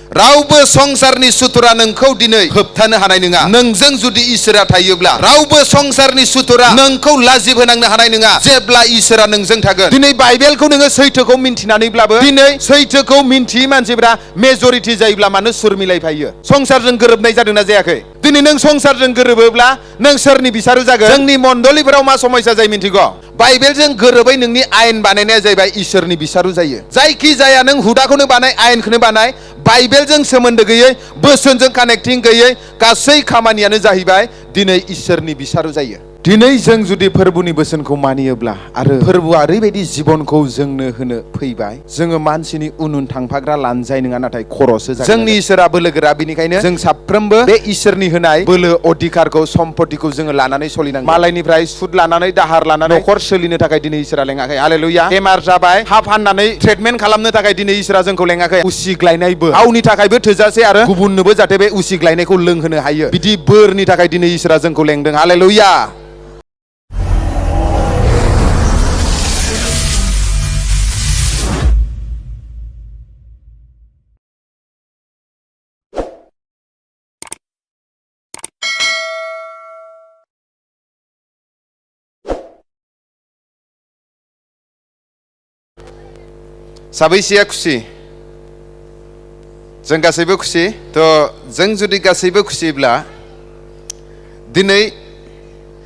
रावबो संसारनि सुथुरा नोंखौ दिनै होबथानो हानाय नङा नोंजों जुदि इसोरा थायोब्ला रावबो संसारनि सुथुरा नोंखौ लाजिब होनांनो हानाय नङा जेब्ला इसोरा नोंजों थागोन दिनै बाइबेलखौ नोङो सैथोखौ मिन्थिनानैब्लाबो दिनै सैथोखौ मिन्थियै मानसिफ्रा मेजरिटी जायोब्ला मानो सुर मिलायफायो संसारजों गोरोबनाय जादोंना जायाखै दिनै नों संसारजों गोरोबोब्ला नों सोरनि बिसारु जागोन जोंनि मण्डलीफोराव मा समस्या जायो मिन्थिगौ बाइबेलजों गोरोबै नोंनि आयेन बानायनाया जाहैबाय इसोरनि बिसारु जायो जायखि जाया नों हुदाखौनो बानाय आयेनखौनो बानाय बाइबेलजों सोमोन्दो गैयै बोसोनजों कानेक्टिं गैयै गासै खामानियानो जाहैबाय दिनै इसोरनि बिसारु जायो दिनै जों जुदि फोरबुनि बोसोनखौ मानियोब्ला आरो फोरबुआ ओरैबायदि जिबनखौ जोंनो होनो फैबाय जोङो मानसिनि उन उन थांफाग्रा लानजाय नङा नाथाय खर'सो जागोन जोंनि इसोरा बोलोगोरा बेनिखायनो जों साफ्रोमबो बे इसोरनि होनाय बोलो अधिकारखौ सम्पतिखौ जोङो लानानै सोलिनांगौ मालायनिफ्राय सुद लानानै दाहार लानानै न'खर सोलिनो थाखाय दिनै इसोरा लेङाखै हालेलुया बेमार जाबाय हा फाननानै ट्रिटमेन्ट खालामनो थाखाय दिनै इसोरा जोंखौ लेङाखै उसिग्लायनायबो गावनि थाखायबो थोजासे आरो गुबुननोबो जाहाथे बे उसिग्लायनायखौ लोंहोनो हायो बिदि बोरनि थाखाय दिनै इसोरा जोंखौ लेंदों हालेलुया साबैसेया खुसि जों गासैबो खुसि थ' जों जुदि गासैबो खुसिब्ला दिनै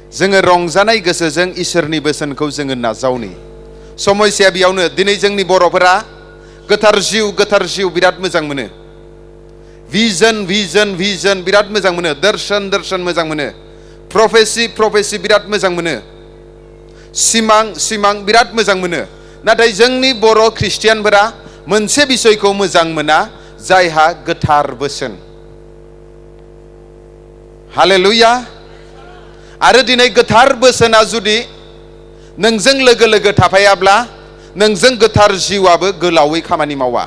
जोङो रंजानाय गोसोजों इसोरनि बोसोनखौ जोङो नाजावनि समस्या बेयावनो दिनै जोंनि बर'फोरा गोथार जिउ बिराद मोजां मोनो भिजन बिराद मोजां मोनो दर्शन मोजां मोनो प्रफेसि बिराद मोजां मोनो सिमां बिराद मोजां मोनो नाथाय जोंनि बर' ख्रिस्टियानफोरा मोनसे बिसयखौ मोजां मोना जायहा गोथार बोसोन हालेलुया आरो दिनै गोथार बोसोना जुदि नोंजों लोगो थाफायाब्ला नोंजों गोथार जिउआबो गोलावै खामानि मावा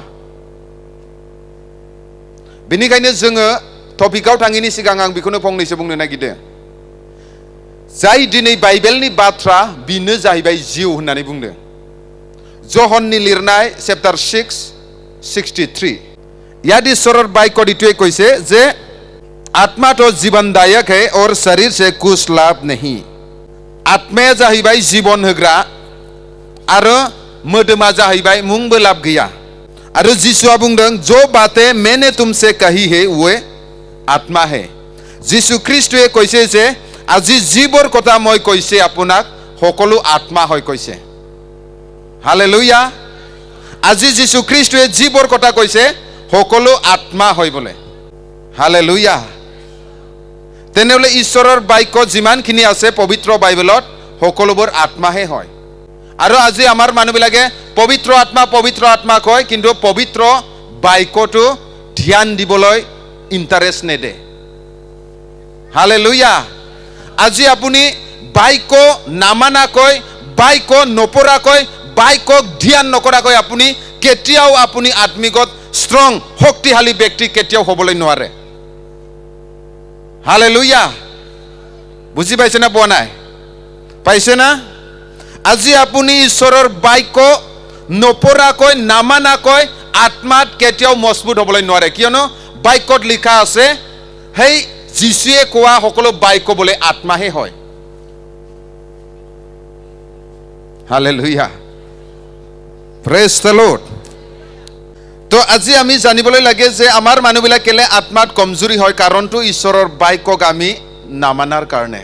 बेनिखायनो जोङो टपिकआव थाङिनि सिगां आं बेखौनो फंनैसो बुंनो नागिरदों जाय दिनै बाइबेलनि बाथ्रा बिनो जाहैबाय जिउ होननानै बुंदों जहननि लिरनाय चैप्टार 6:63 याद ईश्वरर बाइकत इतुए কৈছে যে आत्मा तो जीवनदायक है और शरीर से कुछ लाभ नहीं आत्माया जाहैबाय जीवन होग्रा आरो मोदोमा जाहैबाय मुंबो लाभ गैया आरो जिसुआ बुंदों जो बातें मैंने तुमसे कही है वो आत्मा है जिसु ख्रीष्टुए কৈছে যে আজি जीवर कथा মই কৈছে আপোনাক সকলো आत्मा হয় কৈছে हालेलुया আজি जिसु ख्रीष्टुए जीवर कथा কৈছে সকলো आत्मा হয় बोले हालेलुया তেনেহলে ঈশ্বৰৰ বাক্য যিমানখিনি আছে পবিত্ৰ বাইবেলত সকলোবোৰ আত্মাহে হয় আৰু আজি আমাৰ মানুহবিলাকে পবিত্ৰ আত্মা কয় কিন্তু পবিত্ৰ বাক্যটো ধ্যান দিবলৈ ইন্টাৰেষ্ট নেদে হালেলুয়া আজি আপুনি বাক্য নামানাকৈ বাক্য নপঢ়াকৈ বাক্যক ধ্যান নকৰাকৈ আপুনি কেতিয়াও আপুনি আত্মিকত ষ্ট্ৰং শক্তিশালী ব্যক্তি কেতিয়াও হ'বলৈ নোৱাৰে হালেলুয়া বুজি পাইছে না পোৱা নাই পাইছে না আজি আপুনি ঈশ্বৰৰ বাক্য নপঢ়াকৈ নামানাকৈ আত্মাত কেতিয়াও মজবুত হ'বলৈ নোৱাৰে কিয়নো বাক্যত লিখা আছে হেই যিশুৱে কোৱা সকলো বাক্য বোলে আত্মাহে হয় হালেলুয়া প্ৰেজ দ্য লৰ্ড তো আজি আমি জানিবলৈ লাগে যে আমাৰ মানুহবিলাক কেলে আত্মাত কমজোৰি হয় কাৰণটো ঈশ্বৰৰ বাক্যক আমি নামানাৰ কাৰণে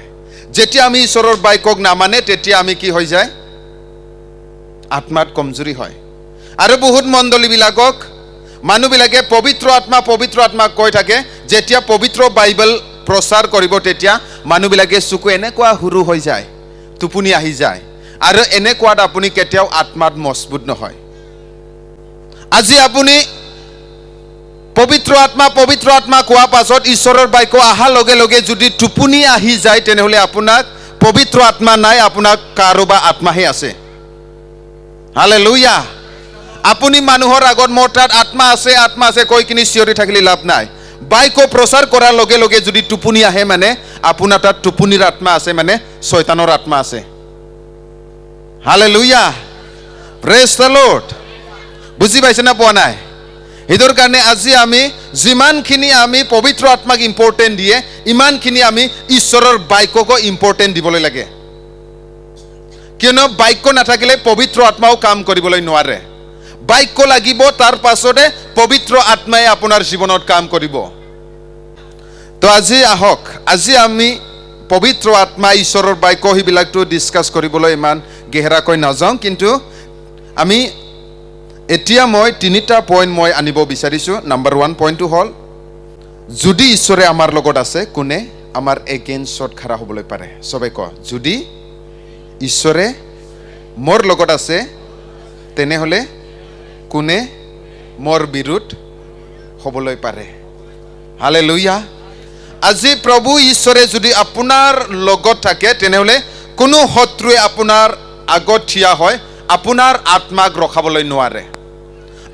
যেতিয়া আমি ঈশ্বৰৰ বাক্যক নামানে তেতিয়া আমি কি হৈ যায় আত্মাত কমজোৰি হয় আৰু বহুত মণ্ডলীবিলাকক মানুহবিলাকে পবিত্ৰ আত্মা কৈ থাকে যেতিয়া পবিত্ৰ বাইবেল প্ৰচাৰ কৰিব তেতিয়া মানুহবিলাকে চকু এনেকুৱা হুৰু হৈ যায় টোপনি আহি যায় আৰু এনেকুৱাত আপুনি কেতিয়াও আত্মাত মজবুত নহয় আজি আপুনি পবিত্ৰ আত্মা কোৱা পাছত ঈশ্বৰৰ বাক্য আহাৰ লগে লগে যদি টোপনি আহি যায় তেনেহলে আপোনাক পবিত্ৰ আত্মা নাই আপোনাক কাৰোবা আত্মাহে আছে হালেলুয়া আপুনি মানুহৰ আগত মোৰ তাত আত্মা আছে কৈ কিনি চিঞৰি থাকিলে লাভ নাই বাক্য প্ৰচাৰ কৰাৰ লগে লগে যদি টোপনি আহে মানে আপোনাৰ তাত টোপনিৰ আত্মা আছে মানে শয়তানৰ আত্মা আছে হালেলুয়া প্ৰেজ দ্য লৰ্ড বুজি পাইছে না পোৱা নাই हिदर कारणे আজি আমি যিমানখিনি আমি পবিত্ৰ আত্মাক ইম্পৰ্টেন্ট দিয়ে ইমানখিনি আমি ঈশ্বৰৰ বাক্যক ইম্পৰ্টেন্ট দিবলৈ লাগে কিয়নো বাক্য নাথাকিলে পবিত্ৰ আত্মাও কাম কৰিবলৈ নোৱাৰে বাক্য লাগিব তাৰ পাছতে পবিত্ৰ আত্মাই আপোনাৰ জীৱনত কাম কৰিব তো আজি আহক আজি আমি পবিত্ৰ আত্মা ঈশ্বৰৰ বাক্য হিবিলাকটো ডিসকাস কৰিবলৈ ইমান গেহেৰাকৈ নাযাওঁ কিন্তু আমি এতিয়া মই তিনিটা পইণ্ট মই আনিব বিচাৰিছো নাম্বাৰ 1 পইণ্টটো হ'ল যদি ঈশ্বৰে আমাৰ লগত আছে কোনে আমাৰ এগেইনষ্টত খাৰা হ'বলৈ পাৰে সবে ক যদি ঈশ্বৰে মোৰ লগত আছে তেনেহলে কোনে মোৰ বিৰুদ্ধ হ'বলৈ পাৰে হালেলুয়া আজি প্ৰভু ঈশ্বৰে যদি আপোনাৰ লগত থাকে তেনেহলে কোনো শত্ৰুৱে আপোনাৰ আগত থিয়া হয় আপোনাৰ আত্মাক ৰখাবলৈ নোৱাৰে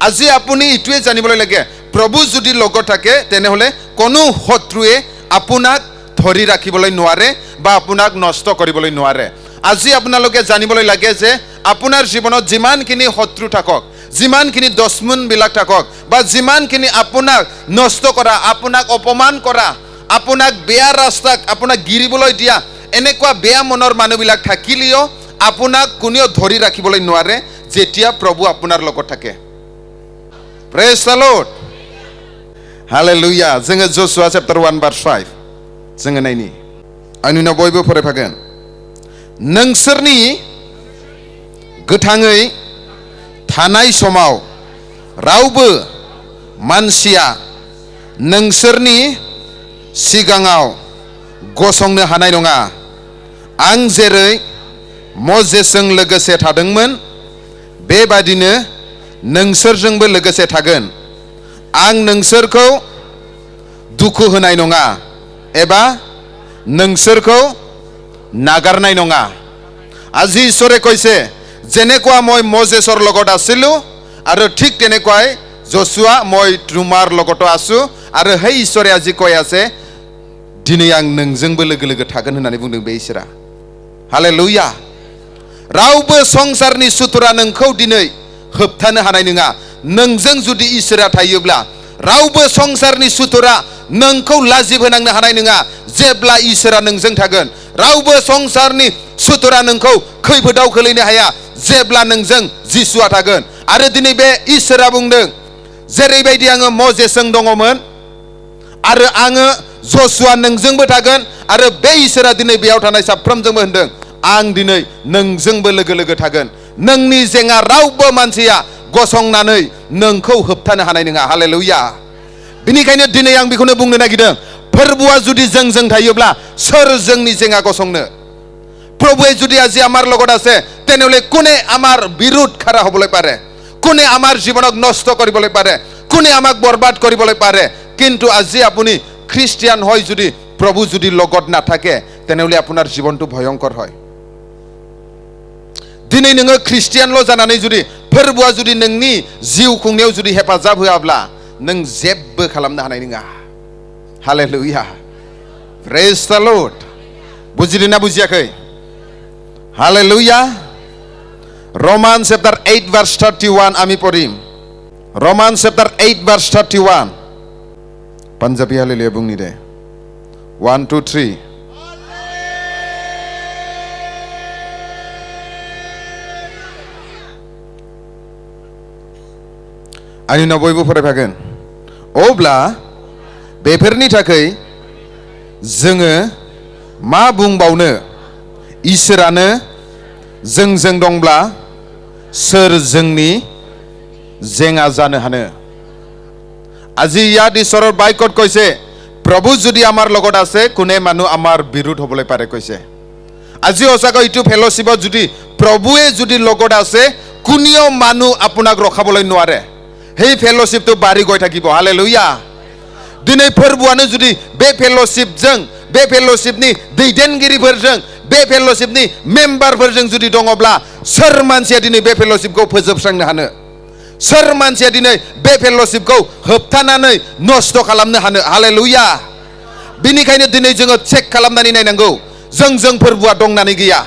আজি আপুনি ইটোৱে জানিবলৈ লাগে প্ৰভু যদি লগত থাকে তেনেহলে কোনো শত্ৰুৱে আপোনাক ধৰি ৰাখিবলৈ নোৱাৰে বা আপোনাক নষ্ট কৰিবলৈ নোৱাৰে আজি আপোনালোকে জানিবলৈ লাগে যে আপোনাৰ জীৱনত যিমানখিনি শত্ৰু থাকক যিমানখিনি দুশ্মন বিলাক থাকক বা যিমানখিনি আপোনাক নষ্ট কৰা আপোনাক অপমান কৰা আপোনাক বেয়া ৰাস্তাক আপোনাক গিৰিবলৈ দিয়া এনেকুৱা বেয়া মনৰ মানুহবিলাক থাকিলেও আপোনাক কোনেও ধৰি ৰাখিবলৈ নোৱাৰে যেতিয়া প্ৰভু আপোনাৰ লগত থাকে Praise the Lord. Hallelujah. जोङो Joshua chapter 1 verse 5. जोङो नायनि. आंनि उनाव बयबो फरायफागोन. नोंसोरनि गोथाङै थानाय समाव रावबो मानसिया नोंसोरनि सिगाङाव गसंनो हानाय नङा. आं जेरै मजेसजों लोगोसे थादोंमोन बेबादिनो नोंसोरजोंबो लोगोसे थागोन आं नोंसोरखौ दुखु होनाय नङा एबा नोंसोरखौ नागारनाय नङा আজি ঈশ্বৰে কৈছে যেনেকুৱা মই মজেছৰ লগত আছিলো আৰু ঠিক তেনেকুৱাই জশুৱা মই তোমাৰ লগত আছো আৰু হেই ঈশ্বৰে আজি কৈ আছে দিनै आं नोंजोंबो लोगो लोगो थागोन होननानै बुंदों बे इसोरा हालेलुया रावबो संसारनि सुथुरा नोंखौ दिनै होबथानो हानाय नङा नोंजों जुदि इसोरा थायोब्ला रावबो संसारनि सुथुरा नोंखौ लाजिब होनांनो हानाय नङा जेब्ला इसोरा नोंजों थागोन रावबो संसारनि सुथुरा नोंखौ खैफोदाव खोलैनो हाया जेब्ला नोंजों जिसुआ थागोन आरो दिनै बे इसोरा बुंदों जेरैबायदि आङो मजेसजों दङमोन आरो आङो जशुआ नोंजोंबो थागोन आरो बे इसोरा दिनै बेयाव थानाय साफ्रोमजोंबो होनदों आं दिनै नोंजोंबो लोगो लोगो थागोन नोंनि जेंना रावबो मानसिया गसंनानै नोंखौ होबथानो हानाय नङा हालेलुया बेनिखायनो दिनै आं बेखौनो बुंनो नागिरदों फोरबुआ जुदि जोंजों थायोब्ला सोर जोंनि जेंना गसंनो প্ৰভুৱে যদি আজি আমাৰ লগত আছে তেনেহলে কোনে আমাৰ বিৰুদ্ধ খাৰা হ'বলৈ পাৰে কোনে আমাৰ জীৱনক নষ্ট কৰিবলৈ পাৰে কোনে আমাক বৰবাদ কৰিবলৈ পাৰে কিন্তু আজি আপুনি খ্ৰীষ্টিয়ান হয় যদি প্ৰভু যদি লগত নাথাকে তেনেহলে আপোনাৰ জীৱনটো ভয়ংকৰ হয় दिनै नोङो ख्रिस्टियानल' जानानै जुदि फोरबुआ जुदि नोंनि जिउ खुंनायाव जुदि हेफाजाब होआब्ला नों जेबो खालामनो हानाय नङा हालेलुया प्रेज द लर्ड बुजिदोंना बुजियाखै हालेलुया रमान चैप्टर 8 verse 31 आमी पढिम रमान चैप्टर 8 verse 31 पान्जाबी हालेलुया बुंनि दे 1 2 3 आंनि उनाव बयबो फरायफागोन अब्ला बेफोरनि थाखाय जोङो मा बुंबावनो इसोरानो जोंजों दंब्ला सोर जोंनि जेंना जानो हानो আজি ইয়াত ঈশ্বৰৰ বাক্যত কৈছে প্ৰভু যদি আমাৰ লগত আছে কোনে মানুহ আমাৰ বিৰুদ্ধ হ'বলৈ পাৰে কৈছে আজি সঁচাকৈ ইটো ফেলোশ্বিপত যদি প্ৰভুৱে যদি লগত আছে কোনেও মানুহ আপোনাক ৰখাবলৈ নোৱাৰে হেই ফেলোশ্বিপটো বাঢ়ি গৈ থাকিব হালেলুয়া दिनै फोरबुआनो जुदि बे फेलोशिपजों बे फेलोशिपनि दैदेनगिरिफोरजों बे फेलोशिपनि मेम्बारफोरजों जुदि दङब्ला सोर मानसिया दिनै बे फेलोशिपखौ फोजोबस्रांनो हानो सोर मानसिया दिनै बे फेलोशिपखौ होबथानानै नष्ट खालामनो हानो हालेलुया बेनिखायनो दिनै जोङो चेक खालामनानै नायनांगौ जोंजों फोरबुआ दंनानै गैया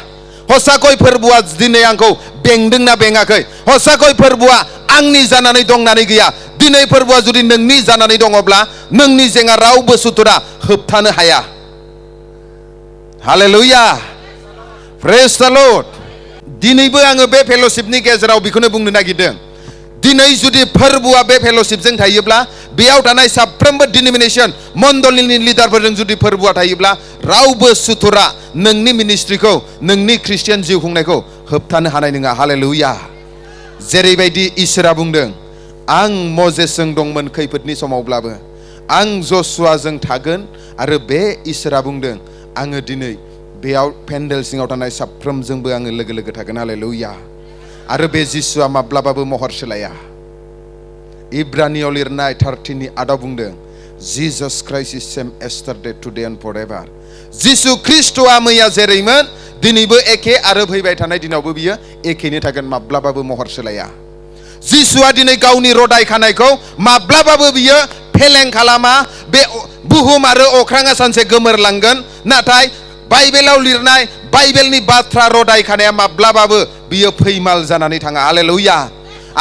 हसाखै फोरबुआ दिनै आंखौ बेंदोंना बेङाखै हसाखै फोरबुआ आंनि जानानै दंनानै गैया दिनै फोरबुआ जुदि नोंनि जानानै दङब्ला नोंनि जेंना रावबो सुथुरा होबथानो हाया हालेलुया प्रेज द लर्ड दिनैबो आङो बे फेल'शिपनि गेजेराव बेखौनो बुंनो नागिरदों दिनै जुदि फोरबुआ बे फेल'शिपजों थायोब्ला बेयाव थानाय साफ्रोमबो डिनोमिनेशन मण्डलीनि लिडारफोरजों जुदि फोरबुआ थायोब्ला रावबो सुथुरा नोंनि मिनिस्ट्रिखौ नोंनि ख्रिस्टियान जिउ खुंनायखौ होबथानो हानाय नङा हालेलुया जेरैबायदि इसोरा बुंदों आं मजेसजों दंमोन खैफोदनि समावब्लाबो आं जसुवाजों थागोन आरो बे इसोरा बुंदों आङो दिनै बेयाव पेन्डेल सिङाव थानाय साफ्रोमजोंबो आङो लोगो लोगो थागोन हालेलुया आरो बे जिसुआ माब्लाबाबो महर सोलाया इब्रानियाव लिरनाय 30 नि आदाव बुंदों Jesus Christ is same yesterday today and forever जिसु ख्रिस्टआ मैया जेरैमोन दिनैबो एखे आरो फैबाय थानाय दिनावबो बियो एखेनो थागोन माब्लाबाबो महर सोलाया जिसुआ दिनै गावनि रदाय खानायखौ माब्लाबाबो बियो फेलें खालामा बे बुहुम आरो अख्राङा सानसे गोमोरलांगोन नाथाय बाइबेलाव लिरनाय बाइबेलनि बाथ्रा रदाय खानाया माब्लाबाबो बियो फैमाल जानानै थाङा हालेलुया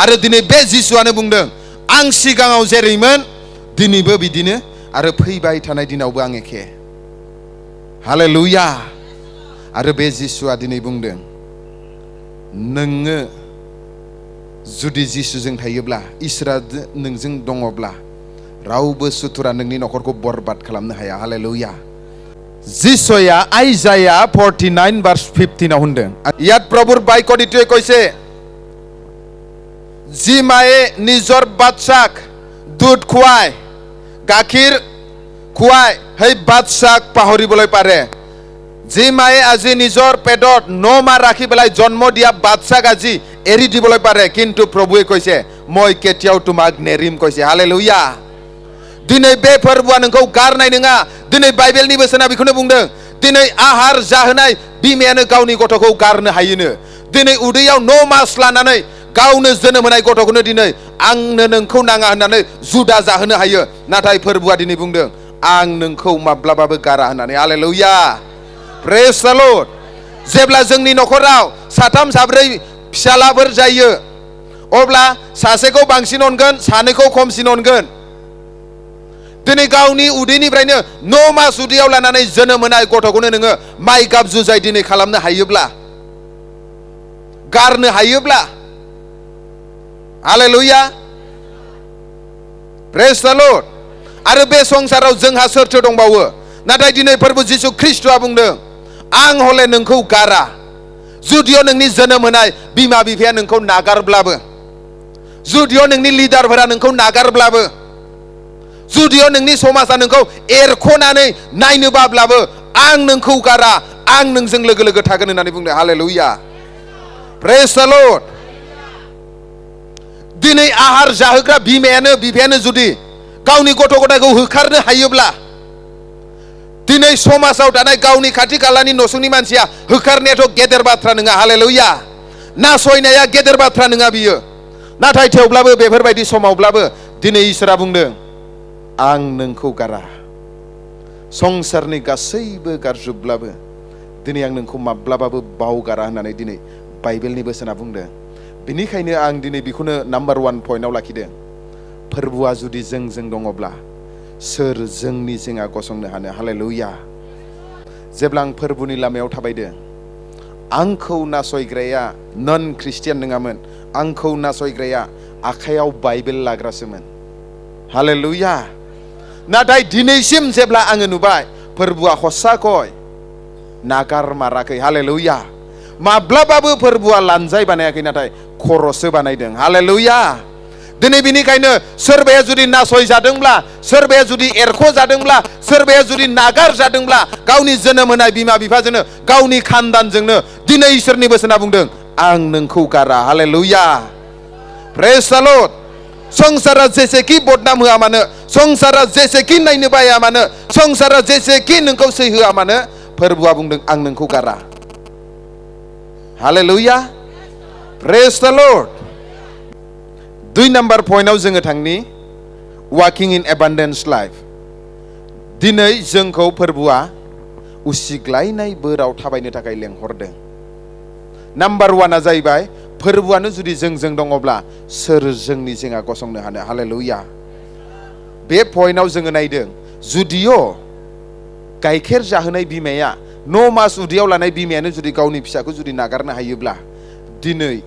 आरो दिनै बे जिसुआनो बुंदों आं सिगाङाव जेरैमोन दिनैबो बिदिनो आरो फैबाय थानाय दिनावबो आं एखे हालेलुया आरो बे जिसुआ दिनै बुंदों नोङो जुदि जिसुजों थायोब्ला इसोरा नोंजों दङब्ला रावबो सुथुरा नोंनि नखरखौ बरबाद खालामनो हाया हालेलुया जिसया आइजाया 49 ভার্স 15 होनदों ইয়াত প্ৰভুৰ বাক্য দিটোৱে কৈছে যি মায়ে নিজৰ বাচ্চাক দুধ খুৱায় গাখীৰ খুৱায় সেই বাচ্চাক পাহৰিবলৈ পাৰে যি মায়ে আজি নিজৰ পেটত 9 মাহ ৰাখি পেলাই জন্ম দিয়া বাচ্চাক আজি এৰি দিবলৈ পাৰে কিন্তু প্ৰভুৱে কৈছে মই কেতিয়াও তোমাক নেৰিম কৈছে হালেলুয়া दिनै बे फोरबुआ नोंखौ गारनाय नङा दिनै बाइबेलनि बोसोना बेखौनो बुंदों दिनै आहार जाहोनाय बिमायानो गावनि गथ'खौ गारनो हायोनो दिनै उदैयाव 9 मास लानानै गावनो जोनोम होनाय गथ'खौनो दिनै आंनो नोंखौ नाङा होननानै जुदा जाहोनो हायो नाथाय फोरबुआ दिनै बुंदों आं नोंखौ माब्लाबाबो गारा होननानै हालेलुया प्रेज द लर्ड जेब्ला जोंनि नखराव साथाम साब्रै फिसालाफोर जायो अब्ला सासेखौ बांसिन अनगोन सानैखौ खमसिन अनगोन दिनै गावनि उदैनिफ्रायनो 9 मास उदैयाव लानानै जोनोम होनाय गथ'खौनो नोङो माइ गाब जुजाय दिनै खालामनो हायोब्ला गारनो हायोब्ला हालेलुया प्रेज द लर्ड आरो बे संसाराव जोंहा सोरथो दंबावो नाथाय दिनै प्रभु जिसु ख्रिस्टआ बुंदों आं हले नोंखौ गारा जुदिअ नोंनि जोनोम होनाय बिमा बिफाया नोंखौ नागारब्लाबो जुदिअ नोंनि लिडारफोरा नोंखौ नागारब्लाबो जुदिअ नोंनि समाजा नोंखौ एरख'नानै नायनो बाब्लाबो आं नोंखौ गारा आं नोंजों लोगो लोगो थागोन होननानै बुंदों हालेलुया प्रेज द लर्ड दिनै आहार जाहोग्रा बिफायानो जुदि गावनि गथ' गथायखौ होखारनो हायोब्ला दिनै समाजाव थानाय गावनि खाथि खालानि नसुंनि मानसिया होखारनायाथ' गेदेर बाथ्रा नङा हालेलुया नासयनाया गेदेर बाथ्रा नङा बियो नाथाय थेवब्लाबो बेफोरबायदि समावब्लाबो दिनै इसोरा बुंदों आं नोंखौ गारा संसारनि गासैबो गारजोबब्लाबो दिनै आं नोंखौ माब्लाबाबो बावगारा होननानै दिनै बाइबेलनि बोसोना बुंदों बेनिखायनो आं दिनै बेखौनो नाम्बार 1 पइन्टआव लाखिदों फोरबुआ जुदि जोंजों दङब्ला सोर जोंनि जेंना गसंनो हानो हालेलुया जेब्ला आं फोरबुनि लामायाव थाबायदों आंखौ नासयग्राया नन ख्रिस्टियान नङामोन आंखौ नासयग्राया आखायाव बाइबेल लाग्रासोमोन हालेलुया नाथाय दिनैसिम जेब्ला आङो नुबाय फोरबुआ हसाखय नागारमाराखै हालेलुया माब्लाबाबो फोरबुआ लानजाय बानायाखै नाथाय खर'सो बानायदों हालेलुया दिनै बेनिखायनो सोरबाया जुदि नासय जादोंब्ला सोरबाया जुदि एरख' जादोंब्ला सोरबाया जुदि नागार जादोंब्ला गावनि जोनोम होनाय बिमा बिफाजोंनो गावनि खानदानजोंनो दिनै इसोरनि बोसोना बुंदों आं नोंखौ गारा हालेलुया प्रेज द लर्ड संसारा जेसेखि बदनाम होआ मानो संसारा जेसेखि नायनो बाया मानो संसारा जेसेखि नोंखौ सै होआ मानो फोरबुआ बुंदों आं नोंखौ गारा हालेलुया प्रेज द लर्ड 2 नाम्बार पइन्टआव जोङो थांनि वाकिं इन एबान्डेन्स लाइफ दिनै जोंखौ फोरबुआ उसिग्लायनाय बोराव थाबायनो थाखाय लेंहरदों नाम्बार 1 जाहैबाय फोरबोआनो जुदि जोंजों दङब्ला सोर जोंनि जेंना गसंनो हानो हालेलुया बे पइन्टआव जोङो नायदों जुदियो गाइखेर जाहोनाय बिमाया 9 मास उदैयाव लानाय बिमायानो जुदि गावनि फिसाखौ जुदि नागारनो हायोब्ला दिनै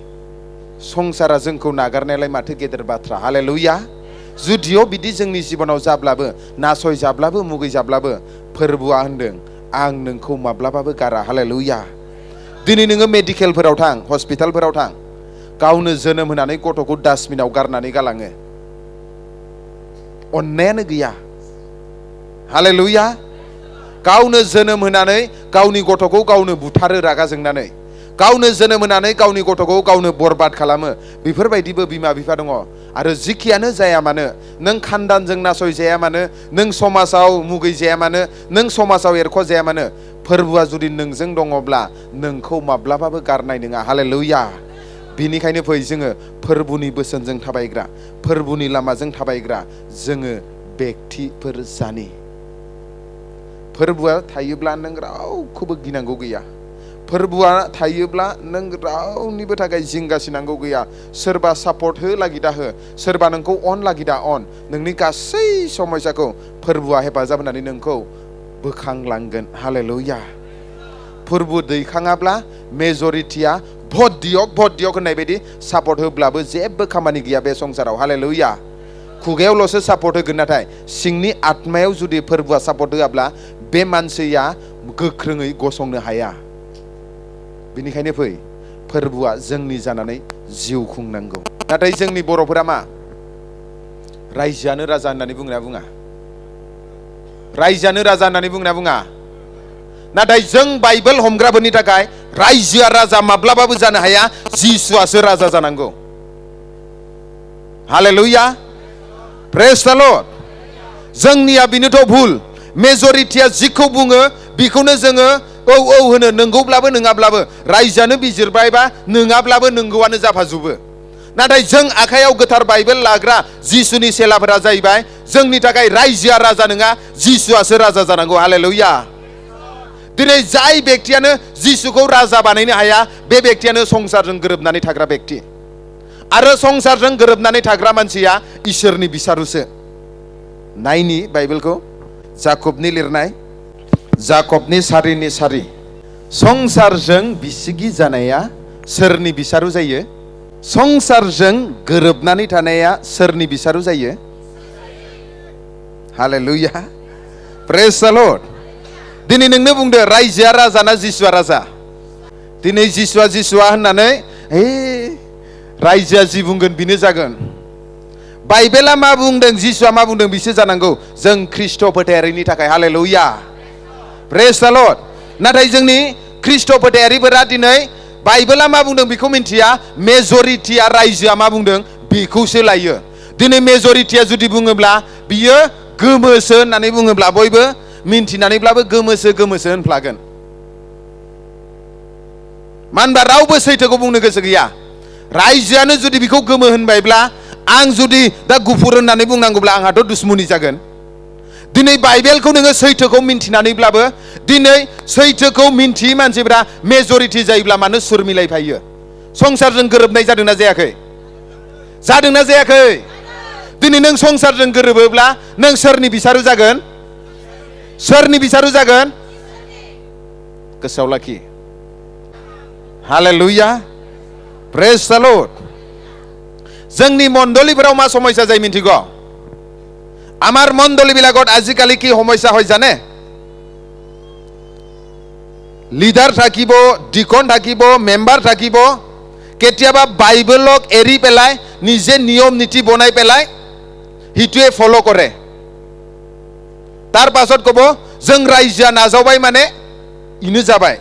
संसारा जोंखौ नागारनायालाय माथो गेदेर बाथ्रा हालेलुया जुदियो बिदि जोंनि जिबनाव जाब्लाबो नासय जाब्लाबो मुगै जाब्लाबो फोरबोआ होनदों आं नोंखौ माब्लाबाबो गारा हालेलुया दिनै नोङो मेडिकेलफोराव थां हस्पिटालफोराव थां गावनो जोनोम होनानै गथ'खौ डास्टबिनाव गारनानै गालाङो अननायानो गैया हालेलुया गावनो जोनोम होनानै गावनि गथ'खौ गावनो बुथारो रागा जोंनानै गावनो जोनोम होनानै गावनि गथ'खौ गावनो बरबाद खालामो बेफोरबायदिबो बिमा बिफा दङ आरो जिखियानो जाया मानो नों खानदानजों नासय जाया मानो नों समाजाव मुगै जाया मानो नों समाजाव एरख' जाया मानो फोरबोआ जुदि नोंजों दङब्ला नोंखौ माब्लाबाबो गारनाय नङा हालेलुया बिनिखायनो फै जोङो फोरबोनि बोसोनजों थाबायग्रा फोरबोनि लामाजों थाबायग्रा जोङो बेक्तिफोर जानि फोरबोआ थायोब्ला नों रावखौबो गिनांगौ गैया फोरबोआ थायोब्ला नों रावनिबो थाखाय जिंगासिनांगौ गैया सोरबा सापर्ट हो लागिदा हो सोरबा नोंखौ अन लागिदा अन नोंनि गासै समस्याखौ फोरबोआ हेफाजाब होनानै नोंखौ बोखांलांगोन हालेलुया फोरबो दैखाङाब्ला मेजरिटिया भट दियक होननाय बायदि सापर्ट होब्लाबो जेबो खामानि गैया बे संसाराव हालेलुया खुगायावल'सो सापर्ट होगोन नाथाय सिंनि आत्मायाव जुदि फोरबोआ सापर्ट होआब्ला बे मानसिया गोख्रोङै गसंनो हाया बेनिखायनो फै फोरबोआ जोंनि जानानै जिउ खुंनांगौ नाथाय जोंनि बर'फोरा मा रायजोआनो राजा होननानै बुंना बुङा रायजोआनो राजा होननानै बुंना बुङा नाथाय जों बाइबेल हमग्राफोरनि थाखाय रायजोआ राजा माब्लाबाबो जानो हाया जिसुआसो राजा जानांगौ हालेलुया प्रेज द लर्ड जोंनिया बेनोथ' भुल मेजरिटिया जिखौ बुङो बेखौनो जोङो औ होनो नंगौब्लाबो नङाब्लाबो रायजोआनो बिजिरबायबा नङाब्लाबो नंगौआनो जाफाजोबो नाथाय जों आखायाव गोथार बाइबेल लाग्रा जिसुनि सेलाफोरा जाहैबाय जोंनि थाखाय रायजोआ राजा नङा जिसुआसो राजा जानांगौ हालेलुया दिनै जाय बेक्तियानो जिसुखौ राजा बानायनो हाया बे बेक्तियानो संसारजों गोरोबनानै थाग्रा बेक्ति आरो संसारजों गोरोबनानै थाग्रा मानसिया इसोरनि बिसारुसो नायनि बाइबेलखौ जाकबनि लिरनाय जाकबनि सारिनि सारि संसारजों बिसिगि जानाया सोरनि बिसारु जायो संसारजों गोरोबनानै थानाया सोरनि बिसारु जायो हालेलुया प्रेज द लर्ड दिनै नोंनो बुंदो रायजोआ राजा ना जिसुआ राजा दिनै जिसुआ होननानै रायजोआ जि बुंगोन बेनो जागोन बाइबेला मा बुंदों जिसुआ मा बुंदों बिसो जानांगौ जों ख्रिस्ट' फोथायारिनि थाखाय हालेलुया प्रेज द लर्ड नाथाय जोंनि ख्रिस्ट' फोथायारिफोरा दिनै बाइबेला मा बुंदों बेखौ मिन्थिया मेजरिटिया रायजोआ मा बुंदों बेखौसो लायो दिनै मेजरिटिया जुदि बुङोब्ला बियो गोमोसो होननानै बुङोब्ला बयबो मिन्थिनानैब्लाबो गोमोसो होनफ्लागोन मानो होनबा रावबो सैथोखौ बुंनो गोसो गैया रायजोआनो जुदि बेखौ गोमो होनबायब्ला आं जुदि दा गुफुर होननानै बुंनांगौब्ला आंहाथ' दुश्मनि जागोन दिनै बाइबेलखौ नोङो सैथोखौ मिन्थिनानैब्लाबो दिनै सैथोखौ मिन्थियै मानसिफ्रा मेजरिटि जायोब्ला मानो सुर मिलायफायो संसारजों गोरोबनाय जादोंना जायाखै दिनै नों संसारजों गोरोबोब्ला नों सोरनि बिसारु जागोन गोसोआव लाखि हालेलुया प्रेज द लर्ड जोंनि मण्डलीफोराव मा समस्या जायो मिन्थिगौ আমাৰ মণ্ডলীবিলাকত আজিকালি কি সমস্যা হয় জানে লিডাৰ থাকিব ডিকন থাকিব মেম্বাৰ থাকিব কেতিয়াবা বাইবেলক এৰি পেলাই নিজে নিয়ম নীতি বনাই পেলাই হিটোৱে ফলো কৰে তাৰ পাছত কব जों रायजोआ नाजावबाय माने इनो जाबाय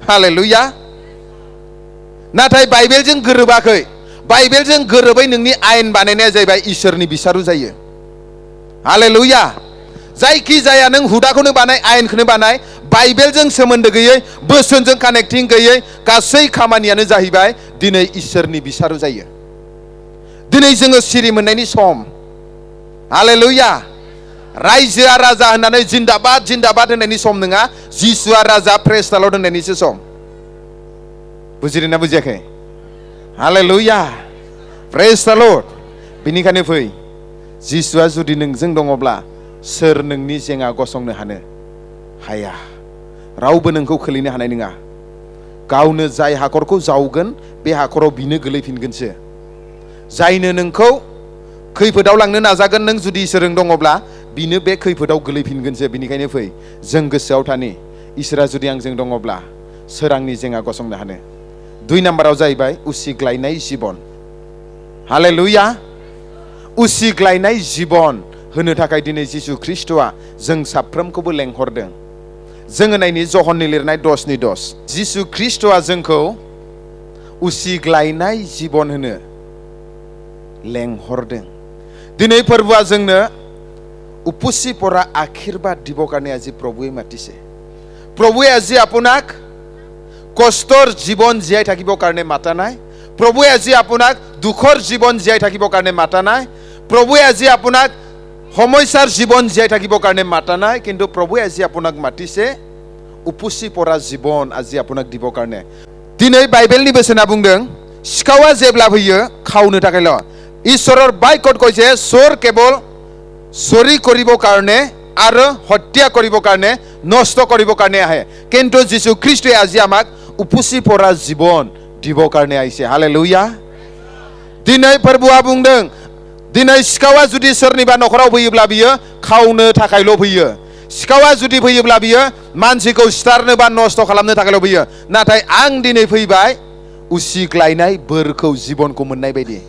हालेलुया नाथाय बाइबेलजों गोरोबाखै बाइबेलजों गोरोबै नोंनि आयेन बानायनाया जाहैबाय इसोरनि बिसारु जायो हालेलुया जायखि जाया नों हुदाखौनो बानाय आयेनखौनो बानाय बाइबेलजों सोमोन्दो गैयै बोसोनजों कानेक्टिं गैयै गासै खामानियानो जाहैबाय दिनै इसोरनि बिसारु जायो दिनै जोङो सिरि मोननायनि सम हालेलुया रायजोआ राजा होननानै जिन्दाबाद होननायनि सम नङा जिसुआ राजा प्रेज द लर्ड होननायनिसो सम बुजिदोंना बुजियाखै हालेलुया प्रेज द लर्ड बेनिखायनो फै जिसुआ जुदि नोंजों दङब्ला सोर नोंनि जेंना गसंनो हाया रावबो नोंखौ खोलैनो हानाय नङा गावनो जाय हाखरखौ जावगोन बे हाखराव बिनो गोलैफिनगोनसो जायनो नोंखौ खैफोदाव लांनो नाजागोन नों जुदि इसोरजों दङब्ला बिनो बे खैफोदाव गोलैफिनगोनसो बेनिखायनो फै जों गोसोआव थानि इसोरा जुदि आंजों दङब्ला सोर आंनि जेंना गसंनो हानो 2 नाम्बाराव जाहैबाय उसिग्लायनाय जिबन हालेलुया उसिग्लायनाय जिबन होनो थाखाय दिनै जिसु ख्रिस्ट'आ जों साफ्रोमखौबो लेंहरदों जोङो नायनि जहननि लिरनाय 10:10 जिसु ख्रिस्ट'आ जोंखौ उसिग्लायनाय जिबन होनो लेंहरदों दिनै फोरबुआ जोंनो উপচি পৰা আশীৰ্বাদ দিবৰ কাৰণে আজি প্ৰভুৱে মাতিছে প্ৰভুৱে আজি আপোনাক কষ্টৰ জীৱন জীয়াই থাকিবৰ কাৰণে মাতা নাই প্ৰভুৱে আজি আপোনাক দুখৰ জীৱন জীয়াই থাকিবৰ কাৰণে মাতা নাই প্ৰভুৱে আজি আপোনাক সমস্যাৰ জীৱন জীয়াই থাকিবৰ কাৰণে মাতা নাই কিন্তু প্ৰভুৱে আজি আপোনাক মাতিছে উপচি পৰা জীৱন আজি আপোনাক দিবৰ কাৰণে দিनै বাইবেলनि बोसोना बुंदों सिखावा जेब्ला फैयो खावनो थाखायल' ঈশ্বৰৰ বাক্যত কৈছে চোৰ কেৱল চুৰি কৰিবৰ কাৰণে আৰু হত্যা কৰিবৰ কাৰণে নষ্ট কৰিবৰ কাৰণে আহে কিন্তু যিশু খ্ৰীষ্টই আজি আমাক উপচি পৰা জীৱন দিবৰ কাৰণে আহিছে হালেলুয়া দিनै फोरबुआ बुंदों दिनै सिखावा जुदि सोरनिबा नखराव फैयोब्ला बियो खावनो थाखायल' फैयो सिखावा जुदि फैयोब्ला बियो मानसिखौ सिथारनो बा नष्ट खालामनो थाखायल' फैयो नाथाय आं दिनै फैबाय उसिग्लायनाय बोरखौ जीबनखौ मोननाय बायदि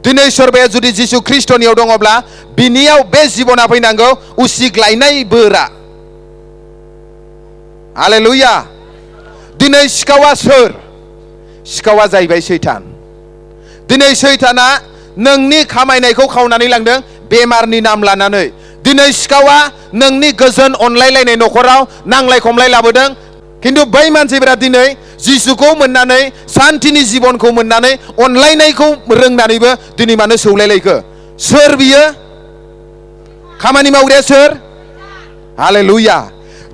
दिनै सोरबाया जुदि जिसु ख्रिस्टनियाव दङब्ला बिनियाव बे जीबना फैनांगौ उसिग्लायनाय बोरा हालेलुया दिनै सिखावा सोर सिखावा जाहैबाय सैतान दिनै सैताना नोंनि खामायनायखौ खावनानै लांदों बेमारनि नाम लानानै दिनै सिखावा नोंनि गोजोन अनलायलायनाय नखराव नांलाय खमलाय लाबोदों किन्तु बै मानसिफोरा दिनै जिसुखौ मोननानै शान्तिनि जीबनखौ मोननानै अनलायनायखौ रोंनानैबो दिनै मानो सौलायलायखो सोर बियो खामानि मावग्राया सोर हालेलुया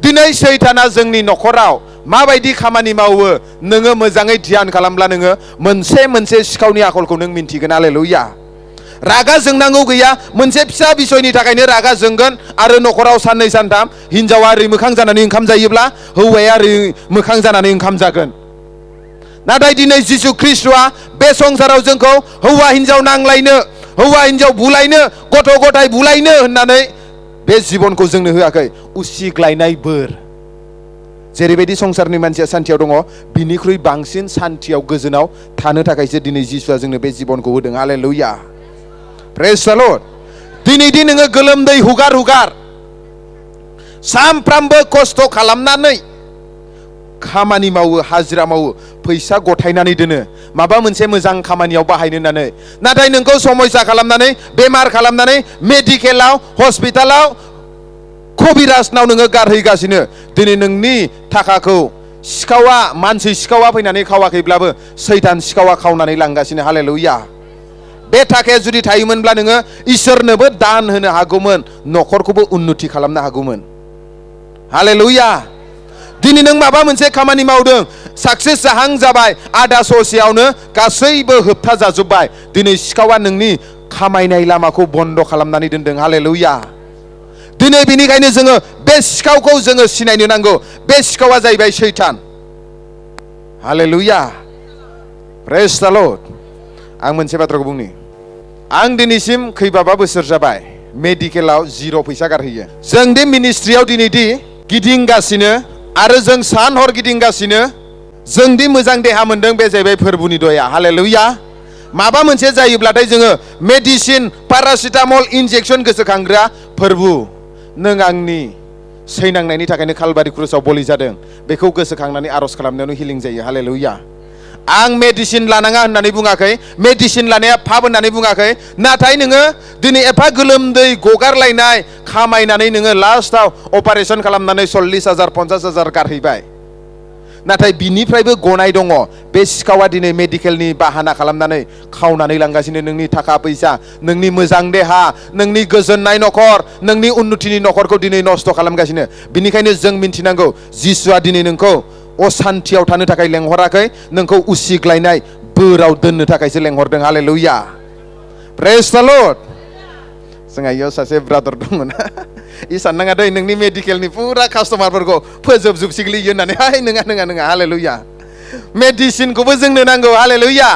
दिनै सैताना जोंनि नखराव माबायदि खामानि मावो नोङो मोजाङै ध्यान खालामब्ला नोङो मोनसे मोनसे सिखावनि आखलखौ नों मिन्थिगोन हालेलुया रागा जोंनांगौ गैया मोनसे फिसा बिसयनि थाखायनो रागा जोंगोन आरो नखराव साननै सानथाम हिनजावा ओरै मोखां जानानै ओंखाम जायोब्ला हौवाया ओरै मोखां जानानै ओंखाम जागोन नाथाय दिनै जिसु ख्रिस्ट'आ बे संसाराव जोंखौ हौवा हिनजाव नांलायनो हौवा हिनजाव बुलायनो गथ' गथाय बुलायनो होननानै बे जीबनखौ जोंनो होआखै उसिग्लायनाय बोर जेरैबायदि संसारनि मानसिया सान्थियाव दङ बिनिख्रुइ बांसिन सान्थियाव गोजोनाव थानो थाखायसो दिनै जिसुआ जोंनो बे जीबनखौ होदों हालेलुया प्रेज द लर्ड दिनै दि नोङो गोलोमदै हुगार सामफ्रामबो खस्थ' खालामनानै खामानि मावो हाजिरा मावो फैसा गथायनानै दोनो माबा मोनसे मोजां खामानियाव बाहायनो होननानै नाथाय नोंखौ समस्या खालामनानै बेमार खालामनानै मेडिकेलाव हस्पिटालाव कबिराजनाव नोङो गारहैगासिनो दिनै नोंनि थाखाखौ सिखावा मानसि सिखावा फैनानै खावाखैब्लाबो सैतान सिखावा खावनानै लांगासिनो हालेलुया बे थाखाया जुदि थायोमोनब्ला नोङो इसोरनोबो दान होनो हागौमोन नखरखौबो उन्नति खालामनो हागौमोन हालेलुया दिनै नों माबा मोनसे खामानि मावदों साक्सेस जाहां जाबाय आधा ससेयावनो गासैबो होबथा जाजोब्बाय दिनै सिखावा नोंनि खामायनाय लामाखौ बन्द खालामनानै दोनदों हालेलुया दिनै बेनिखायनो जोङो बे सिखावखौ जोङो सिनायनो नांगौ बे सिखावा जाहैबाय सैतान हालेलुया प्रेज द लर्ड आं मोनसे बाथ्राखौ बुंनि आं दिनैसिम खैबाबा बोसोर जाबाय मेडिकेलाव 0 फैसा गारहैयो जों दि मिनिस्ट्रियाव दिनै दि गिदिंगासिनो आरो जों सान हर गिदिंगासिनो जों दि मोजां देहा मोनदों बे जाहैबाय फोरबुनि दया हालेलुया माबा मोनसे जायोब्लाथाय जोङो मेडिसिन पारासिटामल इन्जेक्सन गोसोखांग्रा फोरबु नों आंनि सैनांनायनि थाखायनो कालबारि क्रुसाव बलि जादों बेखौ गोसोखांनानै आरज खालामनायावनो हिलिं जायो हालेलुया आं मेडिसिन लानाङा होननानै बुङाखै मेडिसिन लानाया पाप होननानै बुङाखै नाथाय नोङो दिनै एफा गोलोमदै गगारलायनाय खामायनानै नोङो लास्टआव अपारेशन खालामनानै 40,000 50,000 गारहैबाय नाथाय बिनिफ्रायबो गनाय दङ बे सिखावा दिनै मेडिकेलनि बाहाना खालामनानै खावनानै लांगासिनो नोंनि थाखा फैसा नोंनि मोजां देहा नोंनि गोजोननाय नखर नोंनि उन्नतिनि नखरखौ दिनै नष्ट खालामगासिनो बिनिखायनो जों मिन्थिनांगौ जिसुआ दिनै नोंखौ असान्थियाव थानो थाखाय लेंहराखै नोंखौ उसिग्लायनाय बोराव दोननो थाखायसो लेंहरदों हालेलुया प्रेज द लर्ड जोंहा इयाव सासे ब्रादार दंमोन इ साननाङा दै नोंनि मेडिकेलनि पुरा कास्टमारफोरखौ फोजोबजोबसिगोन होननानै हाय नङा हालेलुया मेडिसिनखौबो जोंनो नांगौ हालेलुया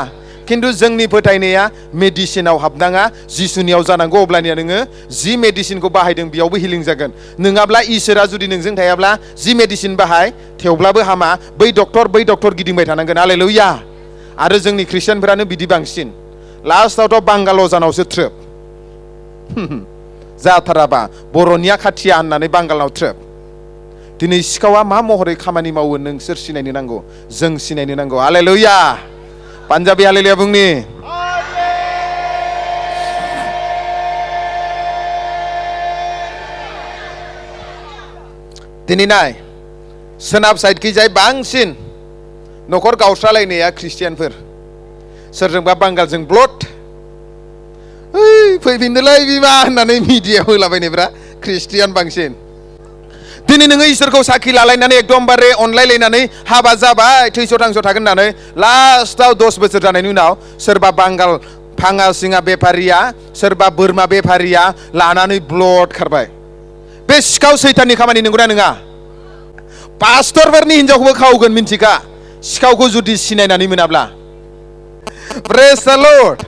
किन्तु जोंनि फोथायनाया मेडिसिनाव हाबनाङा जिसुनियाव जानांगौ अब्लानिया नोङो जि मेडिसिनखौ बाहायदों बेयावबो हिलिं जागोन नङाब्ला इसोरा जुदि नोंजों थायाब्ला जि मेडिसिन बाहाय थेवब्लाबो हामा बै डक्टर गिदिंबाय थानांगोन हालेलुया आरो जोंनि ख्रिस्टियानफोरानो बिदि बांसिन लास्टआवथ' बांगाल अजानावसो थ्रोब जाथाराबा बर'निया खाथिया होननानै बांगालनाव थ्रोब दिनै सिखावा मा महरै खामानि मावो नोंसोर सिनायनो नांगौ जों सिनायनो नांगौ हालेलुया पान्जाबी हालेलुया बुंनि दिनै नाय सोनाब साइडखैजाय बांसिन न'खर गावस्रालायनाया ख्रिस्टियानफोर सोरजोंबा बांगालजों ब्लड फैफिनदोलाय बिमा होननानै मिडियायाव होलाबायनायफ्रा ख्रिस्टियान बांसिन दिनै नोङो इसोरखौ साखि लालायनानै एकदमबारे अनलायलायनानै हाबा जाबाय थैस' थांस' थागोन होननानै लास्टआव 10 बोसोर जानायनि उनाव सोरबा बांगाल फाङा सिङा बेफारिया सोरबा बोरमा बेफारिया लानानै ब्लड खारबाय बे सिखाव सैताननि खामानि नंगौना नङा पास्टरफोरनि हिनजावखौबो खावगोन मिन्थिखा सिखावखौ जुदि सिनायनानै मोनाब्ला प्रेज द लर्ड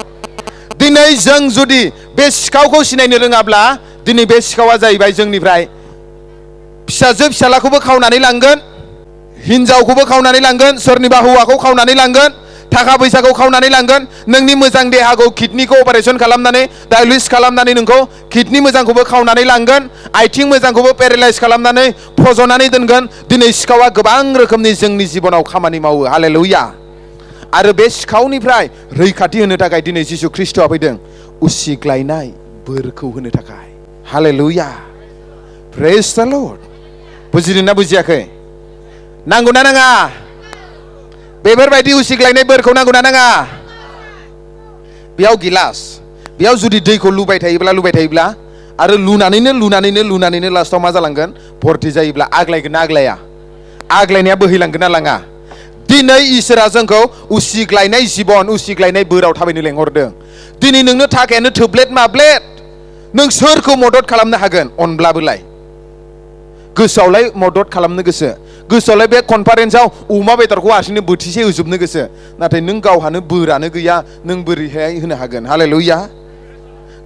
दिनै जों जुदि बे सिखावखौ सिनायनो रोङाब्ला दिनै बे सिखावा जाहैबाय जोंनिफ्राय फिसाजो फिसालाखौबो खावनानै लांगोन हिनजावखौबो खावनानै लांगोन सोरनिबा हौवाखौ खावनानै लांगोन थाखा फैसाखौ खावनानै लांगोन नोंनि मोजां देहाखौ किडनिखौ अपारेशन खालामनानै डायलिसिस खालामनानै नोंखौ किडनि मोजांखौबो खावनानै लांगोन आथिं मोजांखौबो पेरालाइज खालामनानै फज'नानै दोनगोन दिनै सिखावा गोबां रोखोमनि जोंनि जिबनाव खामानि मावो हालेलुया आरो बे सिखावनिफ्राय रैखाथि होनो थाखाय दिनै जिसु ख्रिस्ट'आ फैदों उसिग्लायनाय बोरखौ होनो थाखाय हालेलुया प्रेज द लर्ड बुजिदोंना बुजियाखै नांगौना नाङा बेफोरबायदि उसिग्लायनाय बोरखौ नांगौना नाङा बेयाव गिलास बेयाव जुदि दैखौ लुबाय थायोब्ला आरो लुनानैनो लास्टआव मा जालांगोन भर्ति जायोब्ला आग्लायगोन ना आग्लाया आग्लायनाया बोहैलांगोन ना लाङा दिनै इसोरा जोंखौ उसिग्लायनाय जिबन उसिग्लायनाय बोराव थाबायनो लेंहरदों दिनै नोंनो थाखायानो थोब्लेट माब्लेट नों सोरखौ मदद खालामनो हागोन अनब्लाबोलाय गोसोआवलाय मदद खालामनो गोसोआवलाय बे कनफारेन्सआव अमा बेदरखौ हारसिंनो बोथिसे होजोबनो गोसो नाथाय नों गावहानो बोरानो गैया नों बोरैहाय होनो हागोन हालेलुया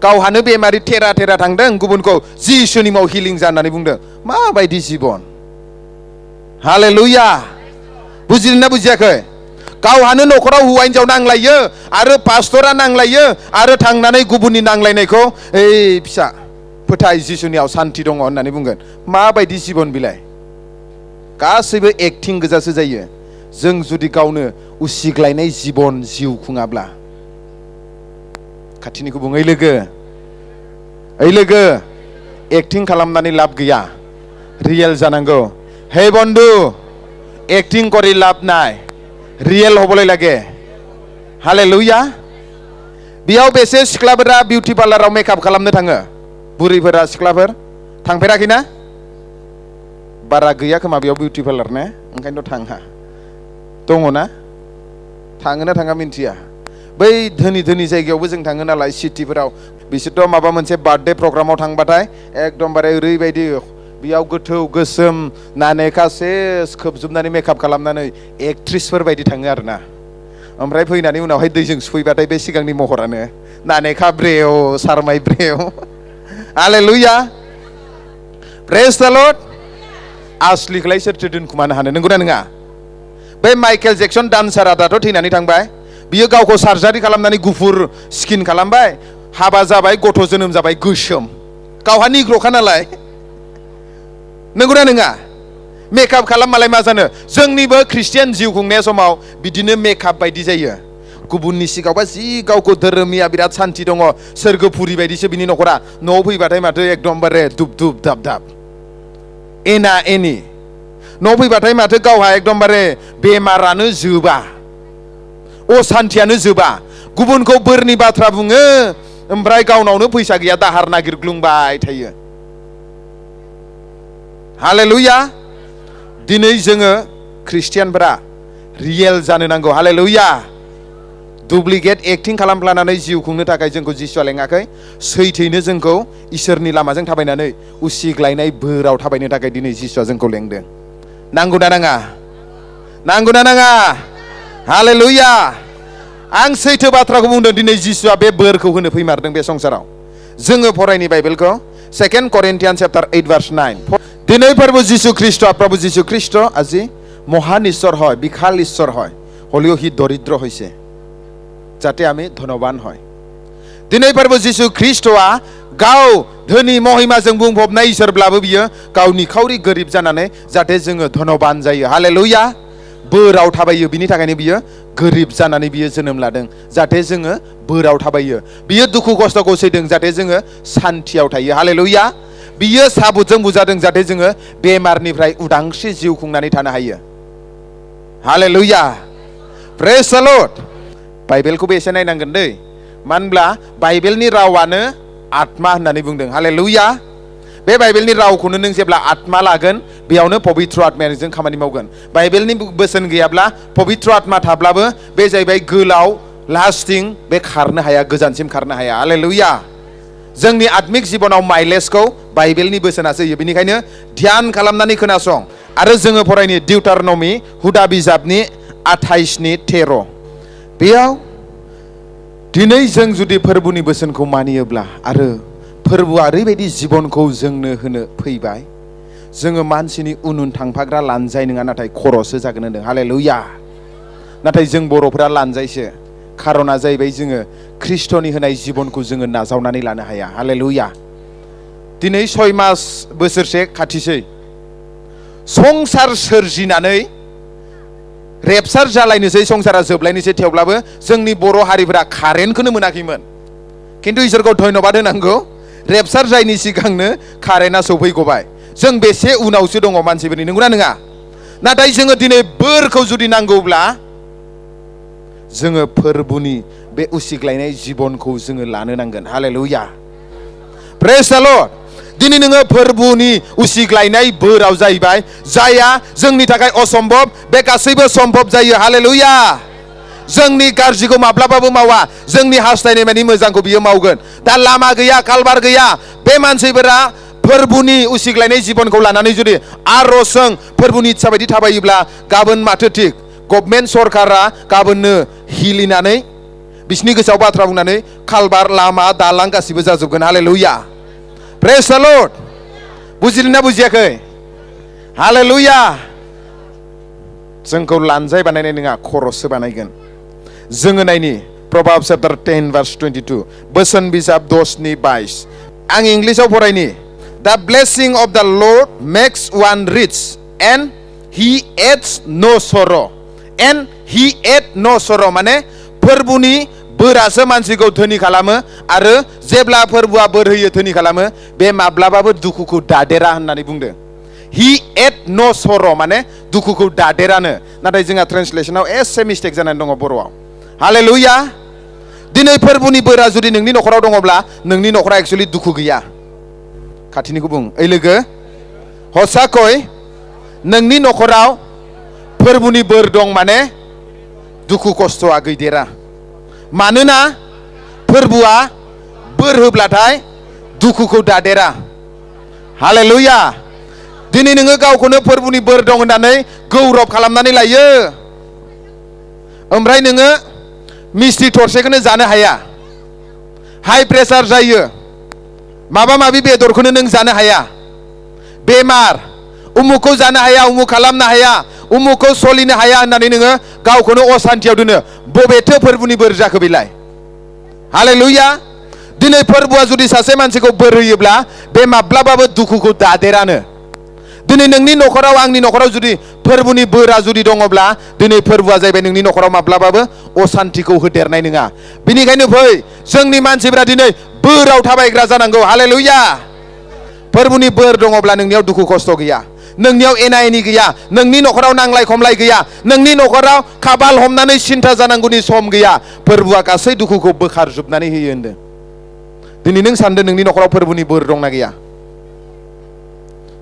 गावहानो बेमारि थेरा थांदों गुबुनखौ जिसुनि मुङाव हिलिं जानानै बुंदों माबायदि जिबन हालेलुया बुजिदोंना बुजियाखै गावहानो न'खराव हौवा हिनजाव नांलायो आरो पास्टरा नांलायो आरो थांनानै गुबुननि नांलायनायखौ ओइ फिसा फोथाय जिसुनियाव सान्थि दङ होननानै बुंगोन माबायदि जिबन बिलाय गासैबो एक्टिं गोजासो जायो जों जुदि गावनो उसिग्लायनाय जिबन जिउ खुङाब्ला खाथिनिखौ बुं ओइ लोगो एक्टिं खालामनानै लाब गैया रियेल जानांगौ हे बन्धु एक्टिं करि लाभ নাই रियेल हबलाय लागे हालेलुया बेयाव बेसे सिख्लाफोरा बिउटि पार्लाराव मेकआप खालामनो थाङो बुरैफोरा सिख्लाफोर थांफेराखैना बारा गैया खोमा बेयाव बिउटि पार्लार ने ओंखायनोथ' थाङा दङना थाङोना थाङा मिन्थिया बै धोनि जायगायावबो जों थाङो नालाय सिटिफोराव बिसोरथ' माबा मोनसे बार्थडे प्रग्रामाव थांबाथाय एकदमबारे ओरैबायदि बेयाव गोथौ गोसोम नानेखा सेस खोबजोबनानै मेकआप खालामनानै एक्ट्रिसफोर बायदि थाङो आरोना ओमफ्राय फैनानै उनावहाय दैजों सुफैबाथाय बे सिगांनि महरानो नानेखा ब्रेव सारमाय ब्रेव हालेलुया प्रेज द लर्ड आसलिखौलाय सोरथो दोनखुमानो हानो नंगौना नङा बै माइकेल जेक्सन डान्सारा दाथ' थैनानै थांबाय बियो गावखौ सार्जारि खालामनानै गुफुर स्किन खालामबाय हाबा जाबाय गथ' जोनोम जाबाय गोसोम गावहा निग्र'खा नालाय नंगौना नङा मेकआप खालामबालाय मा जानो जोंनिबो ख्रिस्टियान जिउ खुंनाय समाव बिदिनो मेकआप बायदि जायो गुबुननि सिगाङावबा जि गावखौ धोरोमिया बिराद सान्थि दङ सोरगोफुरि बायदिसो बिनि न'खरा न'आव फैबाथाय माथो एकदमबारे दुब दाब एना एनि न' फैबाथाय माथो गावहा एकदमबारे बेमारानो जोबा असान्थियानो जोबा गुबुनखौ बोरनि बाथ्रा बुङो ओमफ्राय गावनावनो फैसा गैया दाहार नागिरग्लुंबाय थायो हालेलुया दिनै जोङो ख्रिस्टियानफोरा रियेल जानो नांगौ हालेलुया डुप्लिकेट एक्टिं खालामफ्लानानै जिउ खुंनो थाखाय जोंखौ जिसुआ लेङाखै सैथोयैनो जोंखौ इसोरनि लामाजों थाबायनानै उसिग्लायनाय बोराव थाबायनो थाखाय दिनै जिसुआ जोंखौ लेंदों नांगौना नाङा नांगौना नाङा हालेलुया आं सैथो बाथ्राखौ बुंदों दिनै जिसुआ बे बोरखौ होनो फैमारदों बे संसाराव जोङो फरायनि बाइबेलखौ 2 Corinthians chapter 8 verse 9 दिनै प्रभु যীशु খ্রিস্ট আজি মহান ঈশ্বর হয় বিশাল ঈশ্বর হয় হলেও হি দরিদ্র হয়েছে যাতে আমি ধনবান হয় दिनै प्रभु যীशु খ্রিস্টआ गाव धोनि महिमाजों बुंफबनाय इसोरब्लाबो बियो गावनि खावरि गोरिब जानानै जाहाथे जोङो धनबान जायो हालेलुया बोराव थाबायो बिनि थाखायनो बियो गोरिब जानानै बियो जोनोम लादों जाहाथे जोङो बोराव थाबायो बियो दुखु खस्थखौ सैदों जाहाथे जोङो सान्थियाव थायो हालेलुया बियो साबुतजों बुजादों जाहाथे जोङो बेमारनिफ्राय उदांस्रि जिउ खुंनानै थानो हायो हालेलुया प्रेज द लर्ड बाइबेलखौबो एसे नायनांगोन दै मानोब्ला बाइबेलनि रावानो आत्मा होननानै बुंदों हालेलुया बे बाइबेलनि रावखौनो नों जेब्ला आत्मा लागोन बेयावनो पवित्र आत्माया जों खामानि मावगोन बाइबेलनि बोसोन गैयाब्ला पवित्र आत्मा थाब्लाबो बे जाहैबाय गोलाव लास्टिं बे खारनो हाया गोजानसिम खारनो हाया हालेलुया जोंनि आत्मिक जिबनाव माइलेजखौ बाइबेलनि बोसोनासो होयो बेनिखायनो ध्यान खालामनानै खोनासं आरो जोङो फरायनि डिउटारनमी हुदा बिजाबनि 28:13 बेयाव दिनै जों जुदि फोरबुनि बोसोनखौ मानियोब्ला आरो फोरबुआ ओरैबायदि जिबनखौ जोंनो होनो फैबाय जोङो मानसिनि उन उन थांफाग्रा लानजाय नङा नाथाय खर'सो जागोन होनदों हालेलुया नाथाय जों बर'फोरा लानजायसो खारना जाहैबाय जोङो ख्रिस्टनि होनाय जिबनखौ जोङो नाजावनानै लानो हाया हालेलुया दिनै 6 मास बोसोरसे खाथिसै संसार सोरजिनानै रेपसार जालायनोसै संसारा जोबलायनोसै थेवब्लाबो जोंनि बर' हारिफोरा कारेन्टखौनो मोनाखैमोन खिन्थु इसोरखौ धन्यबाद होनांगौ रेपसार जायनि सिगांनो कारेन्टआ सफैगबाय जों बेसे उनावसो दङ मानसिफोरनि नंगौना नङा नाथाय जोङो दिनै बोरखौ जुदि नांगौब्ला जोङो फोरबुनि बे उसिग्लायनाय जिबनखौ जोङो लानो नांगोन हालेलुया प्रेज द लर्ड दिनै नोङो फोरबुनि उसिग्लायनाय बोराव जाहैबाय जाया जोंनि थाखाय असम्भब बे गासैबो सम्भब जायो हालेलुया जोंनि गाज्रिखौ माब्लाबाबो मावा जोंनि हास्थायनाय मानि मोजांखौ बियो मावगोन दा लामा गैया कालबार गैया बे मानसिफोरा फोरबुनि उसिग्लायनाय जिबनखौ लानानै जुदि आरजजों फोरबुनि इच्छा बायदि थाबायोब्ला गाबोन माथो थिक गभर्नमेन्ट सरकारा गाबोननो हिलिनानै बिसिनि गोसोआव बाथ्रा बुंनानै कालबार लामा दालां गासिबो जाजोबगोन हालेलुया प्रेज द लर्ड बुजिदोंना बुजियाखै हालेलुया जोंखौ लानजाय बानायनाय नङा खर'सो बानायगोन जोङो नायनि प्रभाब चैप्टार 10 verse 22 बोसोन बिजाब 10:22 आं इंलिशाव फरायनि The blessing of the Lord makes one rich and he adds no sorrow and he add no sorrow माने फोरबुनि बोरासो मानसिखौ धोनि खालामो आरो जेब्ला फोरबुआ बोर होयो धोनि खालामो बे माब्लाबाबो दुखुखौ दादेरा होननानै बुंदों he add no sorrow माने दुखुखौ दादेरानो नाथाय जोंहा ट्रान्सलेशनाव एसे मिस्टेक जानानै दङ बर'आव हालेलुया दिनै फोरबुनि बोरा जुदि नोंनि नखराव दङब्ला नोंनि नखरा एक्चुअली दुखु गैया खाथिनिखौ बुं ओइ लोगो हसाखय नोंनि नखराव फोरबुनि बोर दं माने दुखु खस्थआ गैदेरा मानोना फोरबुआ बोर होब्लाथाय दुखुखौ दादेरा हालेलुया दिनै नोङो गावखौनो फोरबुनि बोर दं होननानै गौरब खालामनानै लायो ओमफ्राय नोङो मिस्टि थरसेखौनो जानो हाया हाई प्रेसार जायो माबा माबि बेदरखौनो नों जानो हाया बेमार उमुखौ जानो हाया उमुख खालामनो हाया उमुखौ सलिनो हाया होननानै नोङो गावखौनो असान्थियाव दोनो बबेथो फोरबुनि बोर जाखो बेलाय हालेलुया दिनै फोरबुआ जुदि सासे मानसिखौ बोर होयोब्ला बे माब्लाबाबो दुखुखौ दादेरानो दिनै नोंनि नखराव आंनि नखराव जुदि फोरबुनि बोरा जुदि दङब्ला दिनै फोरबुआ जाहैबाय नोंनि नखराव माब्लाबाबो असान्थिखौ होदेरनाय नङा बेनिखायनो फै जोंनि मानसिफोरा दिनै बोराव थाबायग्रा जानांगौ हालेलुया फोरबुनि बोर दङब्ला नोंनियाव दुखु खस्थ गैया नोंनियाव एना एनि गैया नोंनि नखराव नांलाय खमलाय गैया नोंनि नखराव खाबाल हमनानै सिन्था जानांगौनि सम गैया फोरबुआ गासै दुखुखौ बोखारजोबनानै होयो होनदों दिनै नों सानदों नोंनि नखराव फोरबुनि बोर दंना गैया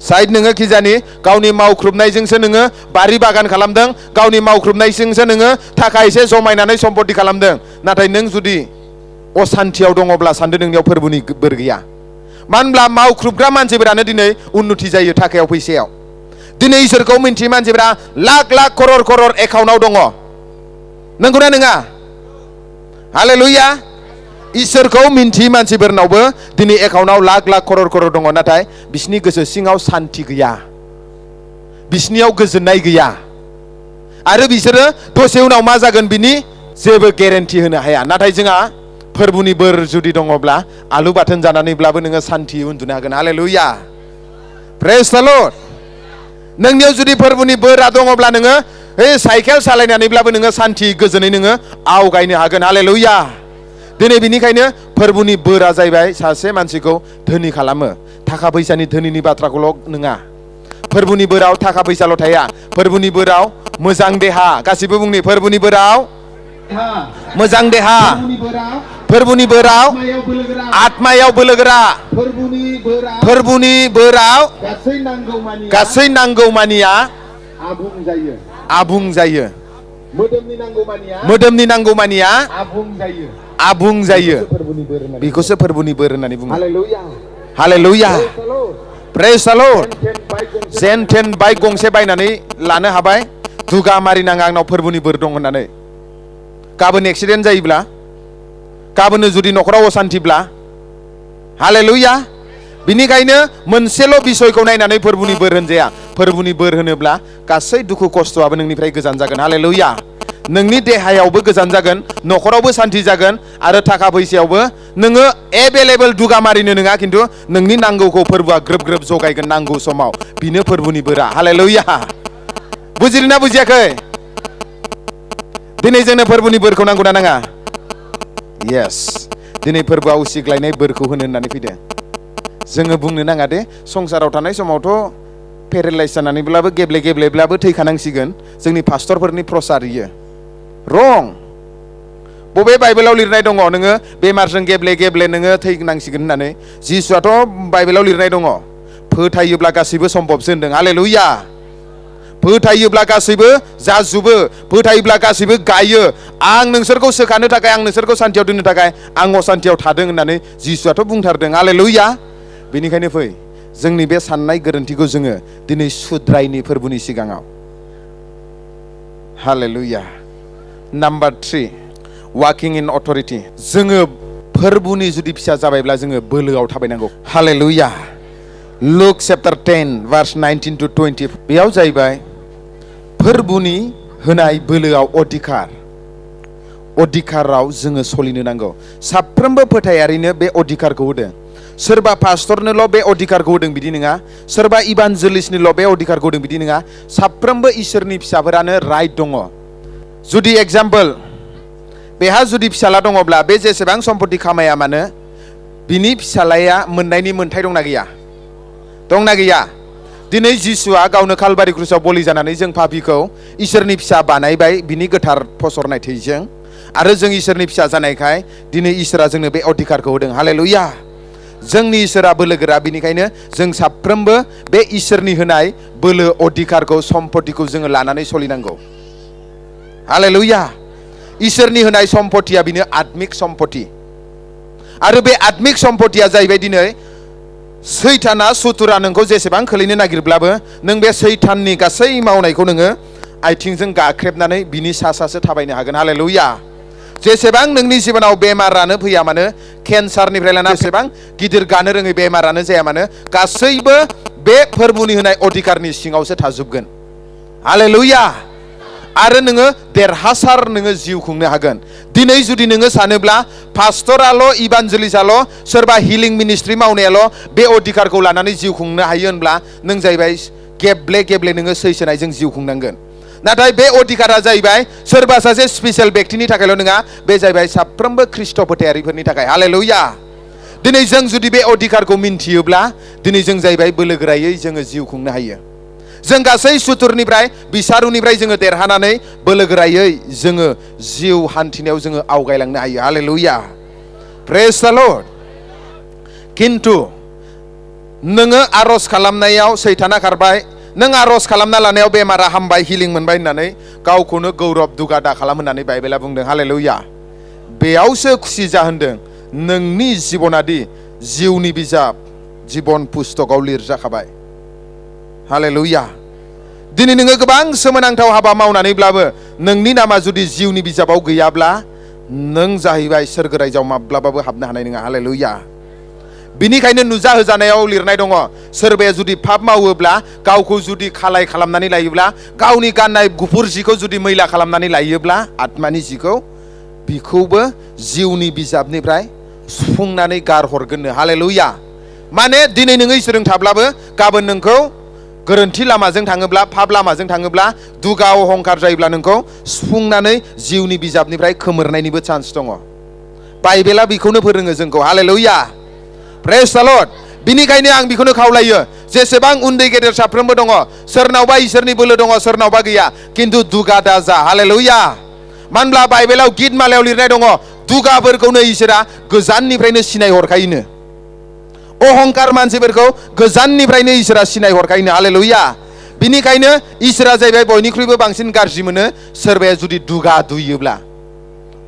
साइड नोङो खिजानि गावनि मावख्रुबनायजोंसो नोङो बारि बागान खालामदों, गावनि मावख्रुबनायजोंसो नोङो थाखा एसे जमायनानै सम्पति खालामदों, नाथाय नों जुदि असान्थियाव दङब्ला सानदो नोंनियाव फोरबुनि बोर गैया। मानो होनब्ला मावख्रुबग्रा मानसिफोरानो दिनै उन्नति जायो थाखायाव फैसायाव। दिनै इसोरखौ मिन्थियै मानसिफोरा लाख लाख करर करर एकाउन्टाव दङ, नंगौना नङा? हालेलुया। इसोरखौ मिन्थियै मानसिफोरनावबो दिनै एकाउन्टाव लाख लाख करर करर दङ, नाथाय बिसिनि गोसो सिङाव सान्थि गैया, बिसिनियाव गोजोननाय गैया, आरो बिसोरो दसे उनाव मा जागोन बिनि जेबो गेरेन्टि होनो हाया। नाथाय जोंहा फोरबुनि बोर जुदि दङब्ला आलु बाथोन जानानैब्लाबो नोङो सान्थि उन्दुनो हागोन। हालेलुया, प्रेज द लर्ड। नोंनियाव जुदि फोरबुनि बोरा दङब्ला नोङो साइकेल सालायनानैब्लाबो नोङो सान्थि गोजोनै नोङो आवगायनो हागोन। हालेलुया। दिनै बिनिखायनो फोरबुनि बोरा जाहैबाय सासे मानसिखौ धोनि खालामो, थाखा फैसानि धोनिनि बाथ्राखौल' नङा। फोरबुनि बोराव थाखा फैसाल' थाया, फोरबुनि बोराव मोजां देहा। गासिबो बुंनि फोरबुनि बोराव मोजां देहा, फोरबुनि बोराव आत्मायाव बोलोगोरा, फोरबुनि बोराव गासै नांगौमानिया आबुं जायो, मोदोमनि नांगौमानिया आबुं जायो। बेखौसो फोरबुनि बोर होननानै बुङो। हालेलुया, प्रेज द लर्ड। जेन थेन बाइक गंसे बायनानै लानो हाबाय, दुगा मारि नाङा आंनाव फोरबुनि बोर दं होननानै। गाबोन एक्सिडेन्ट जायोब्ला, गाबोन जुदि न'खराव असान्थिब्ला, हालेलुया। बिनिखायनो मोनसेल' बिसयखौ नायनानै फोरबुनि बोर होनजाया। फोरबुनि बोर होनोब्ला गासै दुखु खस्थ'आबो नोंनिफ्राय गोजान जागोन। हालेलुया। नोंनि देहायावबो गोजान जागोन, न'खरावबो सान्थि जागोन, आरो थाखा फैसायावबो नोङो एभेलेबेल दुगा मारिनो नङा, खिन्थु नोंनि नांगौखौ फोरबुआ ग्रोब ग्रोब जगायगोन नांगौ समाव। बेनो फोरबुनि बोरा। हालेलुया। बुजिदोंना बुजियाखै? दिनै जोंनो फोरबुनि बोरखौ नांगौ ना नाङा? येस। दिनै फोरबोआ उसिग्लायनाय बोरखौ होनो होननानै फैदों। जोङो बुंनो नाङा दे संसाराव थानाय समावथ' पेरेलाइज जानानैब्लाबो गेब्ले गेब्लेब्लाबो थैखानांसिगोन, जोंनि पास्टरफोरनि प्रसार इयो रं। बबे बाइबेलाव लिरनाय दङ नोङो बेमारजों गेब्ले गेब्ले नोङो थैनांसिगोन होननानै? जिसुआथ' बाइबेलाव लिरनाय दङ फोथायोब्ला गासैबो सम्भबसो होनदों। हालेलुया। फोथायोब्ला गासैबो जाजोबो, फोथायोब्ला गासैबो गायो। आं नोंसोरखौ सोखानो थाखाय, आं नोंसोरखौ सान्थियाव दोननो थाखाय आं असान्थियाव थादों होननानै जिसुआथ' बुंथारदों। हालेलुया। बेनिखायनो फै, जोंनि बे साननाय गोरोन्थिखौ जोङो दिनै सुद्रायनि फोरबुनि सिगाङाव। हालेलुया। नाम्बार 3, वाकिं इन अथरिटि। जोङो फोरबुनि जुदि फिसा जाबायब्ला जोङो बोलोआव थाबायनांगौ। Hallelujah. Look chapter 10 verse 19 to 20 बेयाव जाहैबाय फोरबुनि होनाय बोलोआव अधिकाराव जोङो सलिनो नांगौ। साफ्रोमबो फोथायारिनो बे अधिकारखौ होदों। सोरबा पास्टरनोल' बे अधिकारखौ होदों बिदि नङा, सोरबा इभान्जेलिस्टनोल' बे अधिकारखौ होदों बिदि नङा। साफ्रोमबो इसोरनि फिसाफोरानो राइट दङ। जुदि एग्जाम्पल, बेहा जुदि फिसाला दङब्ला बे जेसेबां सम्पति खामाया मानो बिनि फिसालाया मोननायनि मोन्थाय दंना गैया? दंना गैया? दिनै जिसुआ गावनो कालबारि क्रुसाव बलि जानानै जों पापीखौ इसोरनि फिसा बानायबाय बिनि गोथार फसरनाय थैजों, आरो जों इसोरनि फिसा जानायखाय दिनै इसोरा जोंनो बे अधिकारखौ होदों। हालेलुया। जोंनि इसोरा बोलोगोरा, बिनिखायनो जों साफ्रोमबो बे इसोरनि होनाय बोलो अधिकारखौ सम्पतिखौ जोङो लानानै सलिनांगौ। हालेलुया। इसोरनि होनाय सम्पतिया बेनो आत्मिक सम्पति, आरो बे आत्मिक सम्पतिया जाहैबाय दिनै सैताना सुथुरा नोंखौ जेसेबां खोलैनो नागिरब्लाबो नों बे सैताननि गासै मावनायखौ नोङो आथिंजों गाख्रेबनानै बिनि सा सासो थाबायनो हागोन। हालेलुया। जेसेबां नोंनि जिबनाव बेमारानो फैया मानो, केन्सारनिफ्राय लाना जेसेबां गिदिर गानो रोङै बेमारानो जाया मानो, गासैबो बे फोरबुनि होनाय अधिकारनि सिङावसो थाजोबगोन। हालेलुया। आरो नोङो देरहासार नोङो जिउ खुंनो हागोन। दिनै जुदि नोङो सानोब्ला पास्टराल', इभान्जेलिस्टआल', सोरबा हिलिं मिनिस्ट्रि मावनायाल' बे अधिकारखौ लानानै जिउ खुंनो हायो होनब्ला नों जाहैबाय गेब्ले गेब्ले नोङो सैसोनायजों जिउ खुंनांगोन। नाथाय बे अधिकारा जाहैबाय सोरबा सासे स्पेसियेल व्यक्तिनि थाखायल' नङा, बे जाहैबाय साफ्रोमबो ख्रिस्ट' फोथायारिफोरनि थाखाय। हालेलुया। दिनै जों जुदि बे अधिकारखौ मिन्थियोब्ला दिनै जों जाहैबाय बोलोगोरायै जोङो जिउ खुंनो हायो। जों गासै सुथुरनिफ्राय, बिसारुनिफ्राय जोङो देरहानानै बोलोगोरायै जोङो जिउ हान्थिनायाव जोङो आवगायलांनो हायो। हालेलुया। प्रेज द लर्ड। खिन्थु नोङो आरज खालामनायाव सैताना खारबाय नों आरज खालामना लानायाव बेमारा हामबाय हिलिं मोनबाय होननानै गावखौनो गौरब दुगा दा खालाम होननानै बाइबेला बुंदों हालेलुया बेयावसो खुसि जाहोनदों नोंनि जिबनादि जिउनि बिजाब जीवन पुस्तकाव लिरजाखाबाय हालेलुया दिनै नोङो गोबां सोमोनांथाव हाबा मावनानैब्लाबो नोंनि नामा जुदि जिउनि बिजाबाव गैयाब्ला नों जाहैबाय सोरगो रायजोआव माब्लाबाबो हाबनो हानाय नङा हालेलुया बिनिखायनो नुजा होजानायाव लिरनाय दङ सोरबाया जुदि पाप मावोब्ला गावखौ जुदि खालाय खालामनानै लायोब्ला गावनि गाननाय गुफुर जिखौ जुदि मैला खालामनानै लायोब्ला आत्मानि जिखौ बिखौबो जिउनि बिजाबनिफ्राय सुफुंनानै गारहरगोननो हालेलुया माने दिनै नोङो इसोरजों थाब्लाबो गाबोन नोंखौ गोरोन्थि लामाजों थाङोब्ला पाप लामाजों थाङोब्ला दुगा अहंकार जायोब्ला नोंखौ सुफुंनानै जिउनि बिजाबनिफ्राय खोमोरनायनिबो चान्स दङ बाइबेला बेखौनो फोरोङो जोंखौ हालेलुया प्रेज द लर्ड बिनिखायनो आं बेखौनो खावलायो जेसेबां उन्दै गेदेर साफ्रोमबो दङ सोरनावबा इसोरनि बोलो दङ सोरनावबा गैया किन्तु दुगा दाजा हालेलुया मानोब्ला बाइबेलाव गित मालायाव लिरनाय दङ दुगाफोरखौनो इसोरा गोजाननिफ्रायनो सिनाय हरखायोनो अहंकार मानसिफोरखौ गोजाननिफ्रायनो इसोरा सिनाय हरखायोनो हालेलुया बिनिखायनो इसोरा जाहैबाय बयनिख्रुइबो बांसिन गाज्रि मोनो सोरबाया जुदि दुगा दुयोब्ला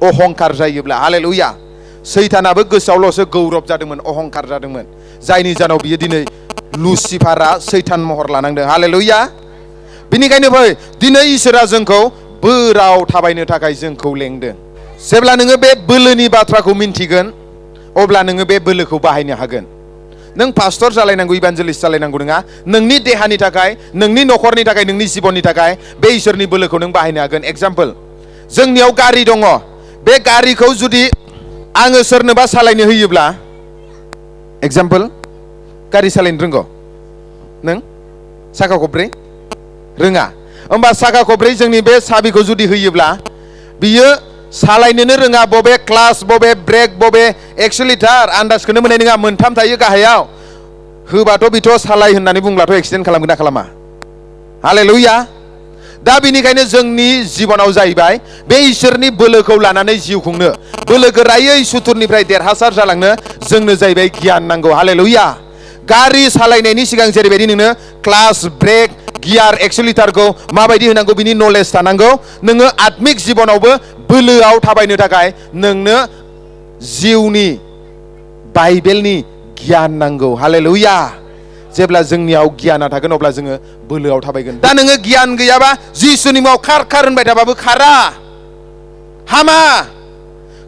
अहंकार जायोब्ला हालेलुया सैतानाबो गोसोआवल'सो गौरब जादोंमोन अहंकार जादोंमोन जायनि जाहोनाव बियो दिनै लुसिफारा सैतान महर लानांदों हालेलुया बिनिखायनो फै दिनै इसोरा जोंखौ बोराव थाबायनो थाखाय जोंखौ लेंदों जेब्ला नोङो बे बोलोनि बाथ्राखौ मिन्थिगोन अब्ला नोङो बे बोलोखौ बाहायनो हागोन नों पास्टर जालायनांगौ इभान्जेलिस्ट जालायनांगौ नङा नोंनि देहानि थाखाय नोंनि न'खरनि थाखाय नोंनि जिबननि थाखाय बे इसोरनि बोलोखौ नों बाहायनो हागोन एग्जाम्पल जोंनियाव गारि दङ बे गारिखौ जुदि आङो सोरनोबा सालायनो होयोब्ला एग्जाम्पल गारि सालायनो रोंगौ नों साखा खब्रै रोङा होमबा साखा खब्रै जोंनि बे साबिखौ जुदि होयोब्ला बियो सालायनोनो रोङा बबे क्लास बबे ब्रेक बबे एक्सेलेरेटर आन्दाजखौनो मोननाय नङा मोनथाम थायो गाहायाव होबाथ' बिथ' सालाय होननानै बुंब्लाथ' एक्सिडेन्ट खालामगोन ना खालामा हालेलुया दा बिनिखायनो जोंनि जिबनाव जाहैबाय बे इसोरनि बोलोखौ लानानै जिउ खुंनो बोलो गोरायै सुथुरनिफ्राय देरहासार जालांनो जोंनो जाहैबाय गियान नांगौ हालेलुया गारि सालायनायनि सिगां जेरैबायदि नोंनो क्लास ब्रेक गियार एक्सेलेरेटरखौ माबायदि होनांगौ बिनि नलेज थानांगौ नोङो आत्मिक जिबनावबो बोलोआव थाबायनो थाखाय नोंनो जिउनि बाइबेलनि गियान नांगौ हालेलुया जेब्ला जोंनियाव गियाना थागोन अब्ला जोङो बोलोआव थाबायगोन दा नोङो गियान गैयाबा जिसुनि मुङाव खार खार होनबाय थाबाबो खारा हामा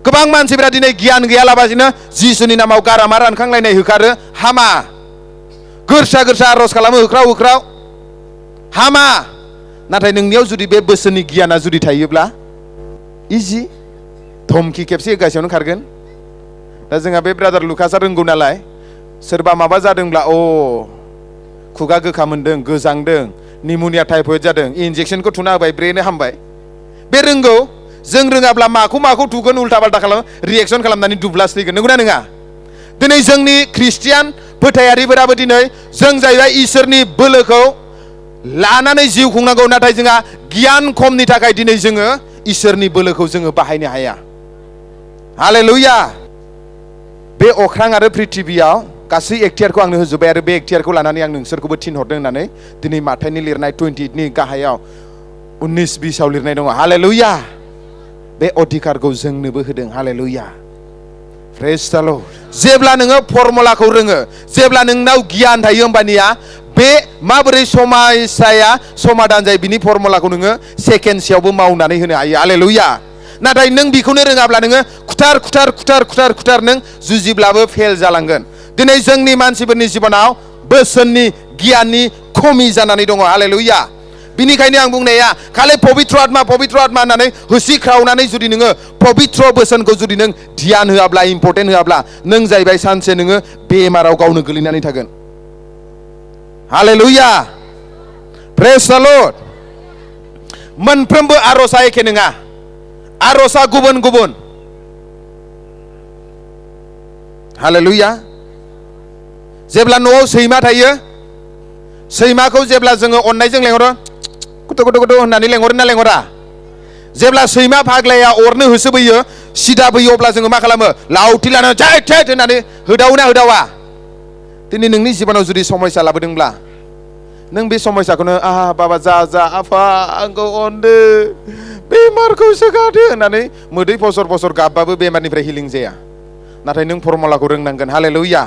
गोबां मानसिफोरा दिनै गियान गैयालाबासिनो जिसुनि नामाव गारामा रानखांलायनाय होखारो हामा गोरसा गोरसा आरज खालामो होख्राव होख्राव हामा नाथाय नोंनियाव जुदि बे बोसोननि गियाना जुदि थायोब्ला इजि धमकी खेबसे होगासेयावनो खारगोन दा जोंहा बे ब्रादार लुकासआ रोंगौ नालाय सोरबा माबा जादोंब्ला खुगा गोखा मोनदों गोजांदों निम'निया टाइफयड जादों इन्जेक्सनखौ थुना होबाय ब्रेनो हामबाय बे रोंगौ जों रोङाब्ला माखौ थुगोन उल्टा पाल्टा खालाम रिएक्सन खालामनानै दुब्लास थैगोन नंगौना नङा दिनै जोंनि ख्रिस्टियान फोथायारिफोराबो दिनै जों जाहैबाय इसोरनि बोलोखौ लानानै जिउ खुंनांगौ नाथाय जोंहा गियान खमनि थाखाय दिनै जोङो इसोरनि बोलोखौ जोङो बाहायनो हाया हालेलुया बे अख्रां आरो पृथिबियाव गासै एक्टियारखौ आंनो होजोब्बाय आरो बे एक्टियारखौ लानानै आं नोंसोरखौबो थिनहरदों होननानै दिनै माथाइनि लिरनाय 28नि गाहायाव 19-20 लिरनाय दङ हालेलुया बे अधिकारखौ जोंनोबो होदों हालेलुया प्रेज द लर्ड जेब्ला नोङो फर्मुलाखौ रोङो जेब्ला नोंनाव गियान थायो होमबानिया बे माबोरै समस्याया समाधान जायो बिनि फर्मुलाखौ नोङो सेकेन्डसेयावबो मावनानै होनो हायो हालेलुया नाथाय नों बेखौनो रोङाब्ला नोङो खुथार नों जुजिब्लाबो फेल जालांगोन दिनै जोंनि मानसिफोरनि जिबनाव बोसोननि गियाननि खमि जानानै दङ हालेलुया बिनिखायनो आं बुंनाया खालि पबित्र आत्मा होननानै होसिख्रावनानै जुदि नोङो पबित्र बोसोनखौ जुदि नों ध्यान होआब्ला इम्पर्टेन्ट होआब्ला नों जाहैबाय सानसे नोङो बेमाराव गावनो गोलैनानै थागोन हालेलुया प्रेज द लर्ड मोनफ्रोमबो आर'जआ एखे नङा आर'जआ गुबुन गुबुन हालेलुया जेब्ला न'आव सैमा थायो सैमाखौ जेब्ला जोङो अननायजों लेंहरो कुटु कुटु कुटु होननानै लेंहरो ना लेंहरा जेब्ला सैमा फाग्लाया अरनो होसोबोयो सिदा बोयो अब्ला जोङो मा खालामो लावथि लानानै होदावो ना होदावा दिनै नोंनि जिबनाव जुदि समस्या लाबोदोंब्ला नों बे समस्याखौनो बाबा जा आफा आंखौ अनदो बेमारखौ सोखादो होननानै मोदै फसर फसर गाबबाबो बेमारनिफ्राय हिलिं जाया। नाथाय नों फर्मुलाखौ रोंनांगोन। हालेलुया।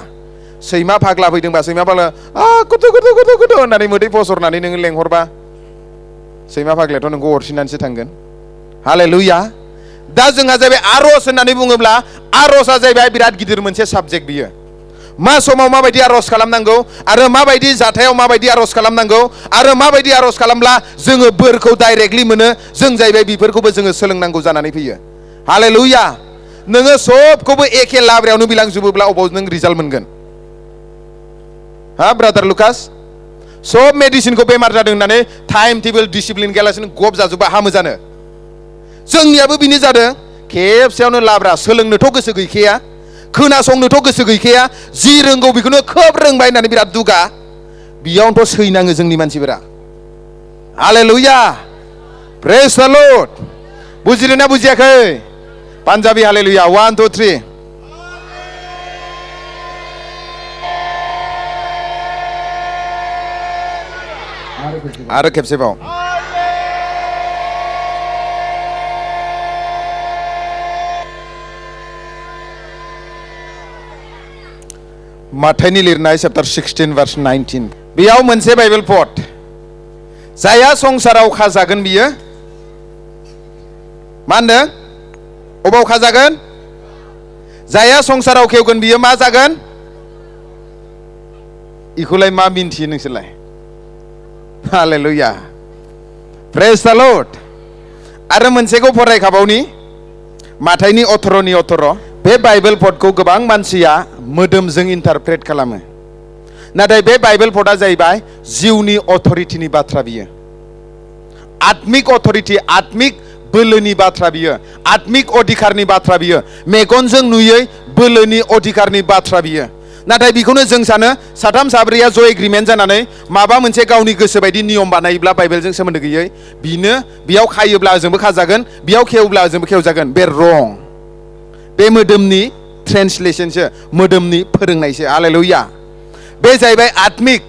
सैमा फाग्ला फैदोंबा सैमा फाग्ला कुतु कुतु कुतु कुतु होननानै मोदै फसरनानै नोङो लेंहरबा सैमा फाग्लायाथ' नोंखौ अरसिनानैसो थांगोन। हालेलुया। दा जोंहा जाहैबाय आर'ज होननानै बुङोब्ला आर'जआ जाहैबाय बिराद गिदिर मोनसे साबजेक्ट बियो। मा समाव माबायदि आर'ज खालामनांगौ आरो माबायदि जाथायाव माबायदि आर'ज खालामनांगौ आरो माबायदि आर'ज खालामब्ला जोङो बोरखौ डाइरेक्टलि मोनो, जों जाहैबाय बेफोरखौबो जोङो सोलोंनांगौ जानानै फैयो। हालेलुया। नोङो सबखौबो एखे लाब्रायावनो बिलांजोबोब्ला अबाव नों रिजाल्ट मोनगोन? ब्रादार लुकास, सब मेडिसिनखौ बेमार जादों होननानै टाइम टेबल डिसिप्लिन गैयालासिनो गब जाजोबबा हामो जानो? जोंनियाबो बिनो जादों। खेबसेयावनो लाब्रा, सोलोंनोथ' गोसो गैखाया, खोनासंनोथ' गोसो गैखाया, जि रोंगौ बेखौनो खोब रोंबाय होननानै बिराद दुगा, बेयावनोथ' सैनाङो जोंनि मानसिफोरा। हालेलुया। प्रेज द लर्ड। बुजिदोंना बुजियाखै? पान्जाबी हालेलुया। 1 2 3। आरो खेबसेबाव। माथाइनि लिरनाय चैप्टार 16 verse 19 बेयाव मोनसे बाइबेल पद, जाया संसाराव खाजागोन बियो मा होनदों? अबाव खाजागोन? जाया संसाराव खेवगोन बियो मा जागोन? इखौलाय मा मिन्थियो नोंसोरलाय? हालेलुया। प्रेज द लर्ड। आरो मोनसेखौ फरायखाबावनि, माथाइनि 18 बे बाइबेल पदखौ गोबां मानसिया मोदोमजों इन्टारप्रेट खालामो, नाथाय बे बाइबेल पदा जाहैबाय जिउनि अथरिटिनि बाथ्रा। बियो आत्मिक अथरिटि, आत्मिक बोलोनि बाथ्रा। बियो आत्मिक अधिकारनि बाथ्रा। बियो मेगनजों नुयै बोलोनि अधिकारनि बाथ्रा। बियो नाथाय बेखौनो जों सानो साथाम साब्रैया ज' एग्रिमेन्ट जानानै माबा मोनसे गावनि गोसो बायदि नियम बानायोब्ला बाइबेलजों सोमोन्दो गैयै बिनो बेयाव खायोब्ला जोंबो खाजागोन, बेयाव खेवब्ला जोंबो खेवजागोन। बे रं। बे मोदोमनि ट्रेन्सलेसनसो, मोदोमनि फोरोंनायसो। हालेलुया। बे जाहैबाय आत्मिक,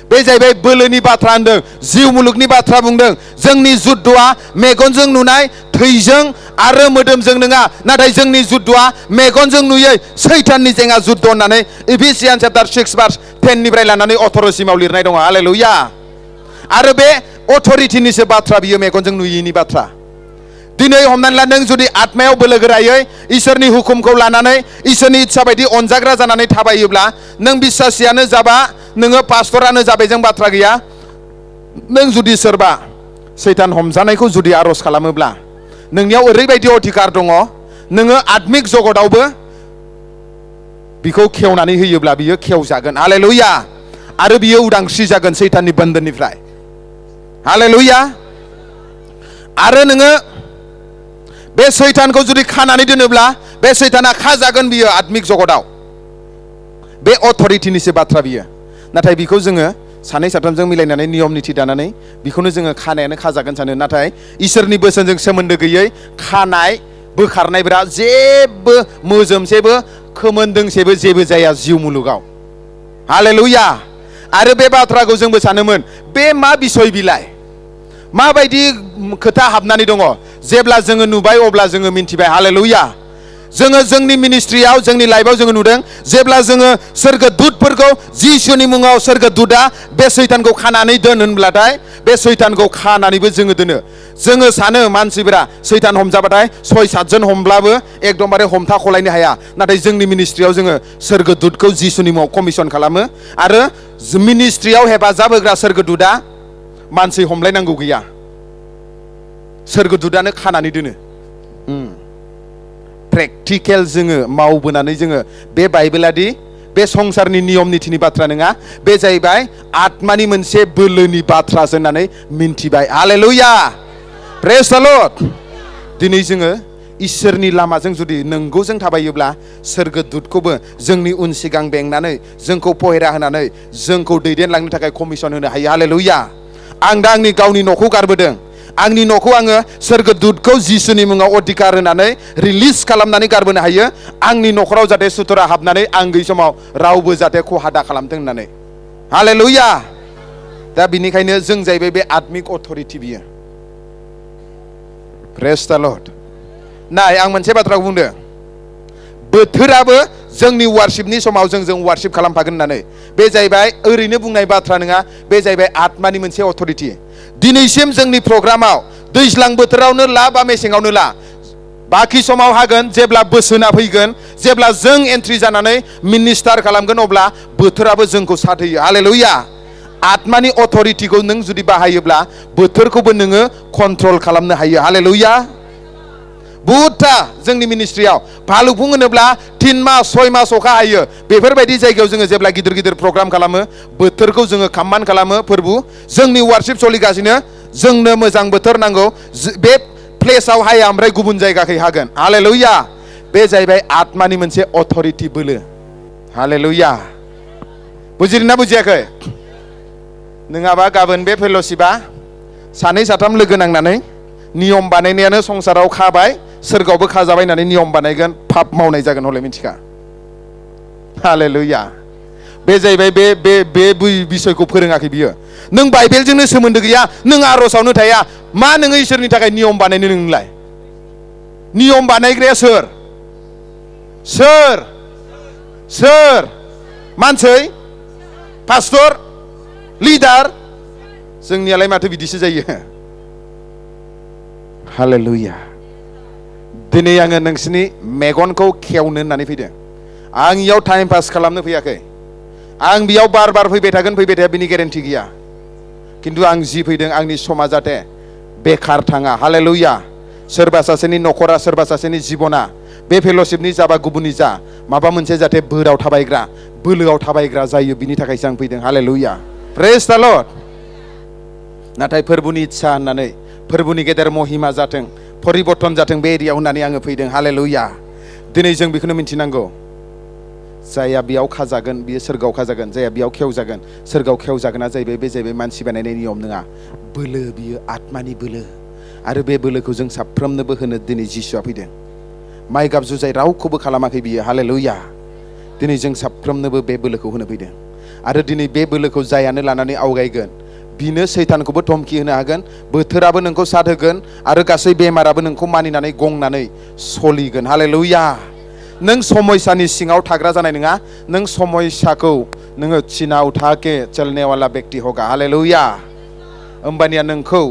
बे जाहैबाय बोलोनि बाथ्रा होनदों, जिउ मुलुगनि बाथ्रा बुंदों। जोंनि जुद्धआ मेगनजों नुनाय थैजों आरो मोदोमजों नङा, नाथाय जोंनि जुद्धआ मेगनजों नुयै सैताननि जेंना जुद्ध होननानै इफिसियान चैप्टार 6 verse 10 निफ्राय लानानै 18 सिमाव लिरनाय दङ। हालेलुया। आरो बे अथरिटिनिसो बाथ्रा, बियो मेगनजों नुयैनि बाथ्रा। दिनै हमनानै ला, नों जुदि आत्मायाव बोलो गोरायै इसोरनि हुकुमखौ लानानै इसोरनि इच्छा बायदि अनजाग्रा जानानै थाबायोब्ला, नों बिश्वासियानो जाबा नोङो पास्टरानो जाबाय, जों बाथ्रा गैया। नों जुदि सोरबा सैतान हमजानायखौ जुदि आर'ज खालामोब्ला नोंनियाव ओरैबायदि अधिकार दङ, नोङो आत्मिक जगतावबो बिखौ खेवनानै होयोब्ला बियो खेवजागोन। हालेलुया। आरो बियो उदांस्रि जागोन सैताननि बन्धननिफ्राय। हालेलुया। आरो नोङो बे सैतानखौ जुदि खानानै दोनोब्ला बे सैताना खाजागोन बियो आत्मिक जगताव। बे अथरिटिनिसो बाथ्रा बियो। नाथाय बिखौ जोङो सानै साथामजों मिलायनानै नियम निथि दानानै बिखौनो जोङो खानायानो खाजागोन सानो, नाथाय इसोरनि बोसोनजों सोमोन्दो गैयै खानाय बोखारनायफोरा जेबो मोजोमसेबो खोमोनदोंसेबो जेबो जाया जिउ मुलुगाव। हालेलुया। आरो बे बाथ्राखौ जोंबो सानोमोन, बे मा बिसय बिलाय, माबायदि खोथा हाबनानै दङ? जेब्ला जोङो नुबाय अब्ला जोङो मिन्थिबाय। हालेलुया। जोङो जोंनि मिनिस्ट्रियाव, जोंनि लाइफआव जोङो नुदों, जेब्ला जोङो सोरगोदूतफोरखौ जिसुनि मुङाव सोरगोदूतआ बे सैतानखौ खानानै दोन होनब्लाथाय बे सैतानखौ खानानैबो जोङो दोनो। जोङो सानो मानसिफोरा सैतान हमजाबाथाय 6-7 जन हमब्लाबो एकदमबारे हमथाखलायनो हाया, नाथाय जोंनि मिनिस्ट्रियाव जोङो सोरगोदूतखौ जिसुनि मुङाव कमिसन खालामो आरो मिनिस्ट्रियाव हेफाजाब होग्रा सोरगोदूतआ मानसि हमलायनांगौ गैया, सोरगोदूतआनो खानानै दोनो। प्रेक्टिकेल जोङो मावबोनानै जोङो बे बाइबेलादि बे संसारनि नियम निथिनि बाथ्रा नङा, बे जाहैबाय आत्मानि मोनसे बोलोनि बाथ्रासो होननानै मिन्थिबाय। हालेलुया। प्रेज द लर्ड। दिनै जोङो इसोरनि लामाजों जुदि नंगौजों थाबायोब्ला सोरगोदूतखौबो जोंनि उन सिगां बेंनानै जोंखौ पहेरा होनानै जोंखौ दैदेनलांनो थाखाय कमिसन होनो हायो। हालेलुया। आं दा आंनि गावनि न'खौ गारबोदों, आंनि न'खौ आङो सोरगोदूतखौ जिसुनि मुङाव अधिकार होनानै रिलिज खालामनानै गारबोनो हायो आंनि न'खराव जाहाथे सुथुरा हाबनानै आं गैयै समाव रावबो जाहाथे खहा दा खालामथों होननानै हालेलुया दा बिनिखायनो जों जाहैबाय बे आत्मिक अथरिटि बियो प्रेज द लर्ड नाय आं मोनसे बाथ्राखौ बुंदों बोथोराबो जोंनि वारशिपनि समाव जों वारशिप खालामफागोन होननानै बे जाहैबाय ओरैनो बुंनाय बाथ्रा नङा बे जाहैबाय आत्मानि मोनसे अथरिटि दिनैसिम जोंनि प्रग्रामाव दैज्लां बोथोरावनो ला बा मेसेङावनो ला बाखि समाव हागोन जेब्ला बोसोना फैगोन जेब्ला जों एन्ट्रि जानानै मिनिस्टार खालामगोन अब्ला बोथोराबो जोंखौ साथ होयो हालेलुया आत्मानि अथरिटिखौ नों जुदि बाहायोब्ला बोथोरखौबो नोङो कन्ट्रल खालामनो हायो हालेलुया बुहुदथा जोंनि मिनिस्ट्रियाव भालुकफुं होनोब्ला 3 मास 6 मास अखा हायो बेफोरबायदि जायगायाव जोङो जेब्ला गिदिर गिदिर प्रग्राम खालामो बोथोरखौ जोङो खामान खालामो फोरबु जोंनि वारशिप सोलिगासिनो जोंनो मोजां बोथोर नांगौ बे प्लेसाव हाया ओमफ्राय गुबुन जायगाखै हागोन हालेलुया बे जाहैबाय आत्मानि मोनसे अथरिटि बोलो हालेलुया बुजिदोंना बुजियाखै नङाबा गाबोन बे फेल'शिपआ 2 3 लोगो नांनानै नियम बानायनायानो संसाराव खाबाय सोरगावबो खाजाबाय होननानै नियम बानायगोन पाप मावनाय जागोन हले मिथिखा हालेलुया बे जाहैबाय बे बिसयखौ फोरोङाखै बियो नों बाइबेलजोंनो सोमोन्दो गैया नों आर'जआवनो थाया मा नोङो इसोरनि थाखाय नियम बानायनो नोंलाय नियम बानायग्राया सोर मानसै पास्टर लिडार जोंनियालाय माथो बिदिसो जायो हालेलुया दिनै आङो नोंसिनि मेगनखौ खेवनो होननानै फैदों आं इयाव टाइम पास खालामनो फैयाखै आं बेयाव बार फैबाय थागोन फैबाय थाया बिनि गेरेन्टि गैया खिन्थु आं जि फैदों आंनि समा जाहाथे बेखार थाङा हालेलुया सोरबा सासेनि न'खरा सोरबा सासेनि जिबना बे फेल'शिपनि जाबा गुबुननि जा माबा मोनसे जाहाथे बोराव थाबायग्रा बोलोआव थाबायग्रा जायो बिनि थाखायसो आं फैदों हालेलुया प्रेज द लर्ड नाथाय फोरबुनि इच्छा होननानै फोरबुनि गेदेर महिमा जाथों परिबर्तन जाथों बे एरियायाव होननानै आङो फैदों हालेलुया दिनै जों बेखौनो मिन्थिनांगौ जायहा बेयाव खाजागोन बियो सोरगाव खाजागोन जायहा बेयाव खेवजागोन सोरगाव खेवजागोना जाहैबाय बे जाहैबाय मानसि बानायनाय नियम नङा बोलो बियो आत्मानि बोलो आरो बे बोलोखौ जों साफ्रोमनोबो होनो दिनै जिसुआ फैदों माइ गाब जुजाय रावखौबो खालामाखै बियो हालेलुया दिनै जों साफ्रोमनोबो बे बोलोखौ होनो फैदों आरो दिनै बे बोलोखौ जायानो लानानै आवगायगोन बिनो सैतानखौबो धमकी होनो हागोन बोथोराबो नोंखौ साथ होगोन आरो गासै बेमाराबो नोंखौ मानिनानै गंनानै सलिगोन हालेलुया नों समयसानि सिङाव थाग्रा जानाय नङा नों समयसाखौ नोङो चिना उठाके चलने वाला व्यक्ति होगा हालेलुया होमबानिया नोंखौ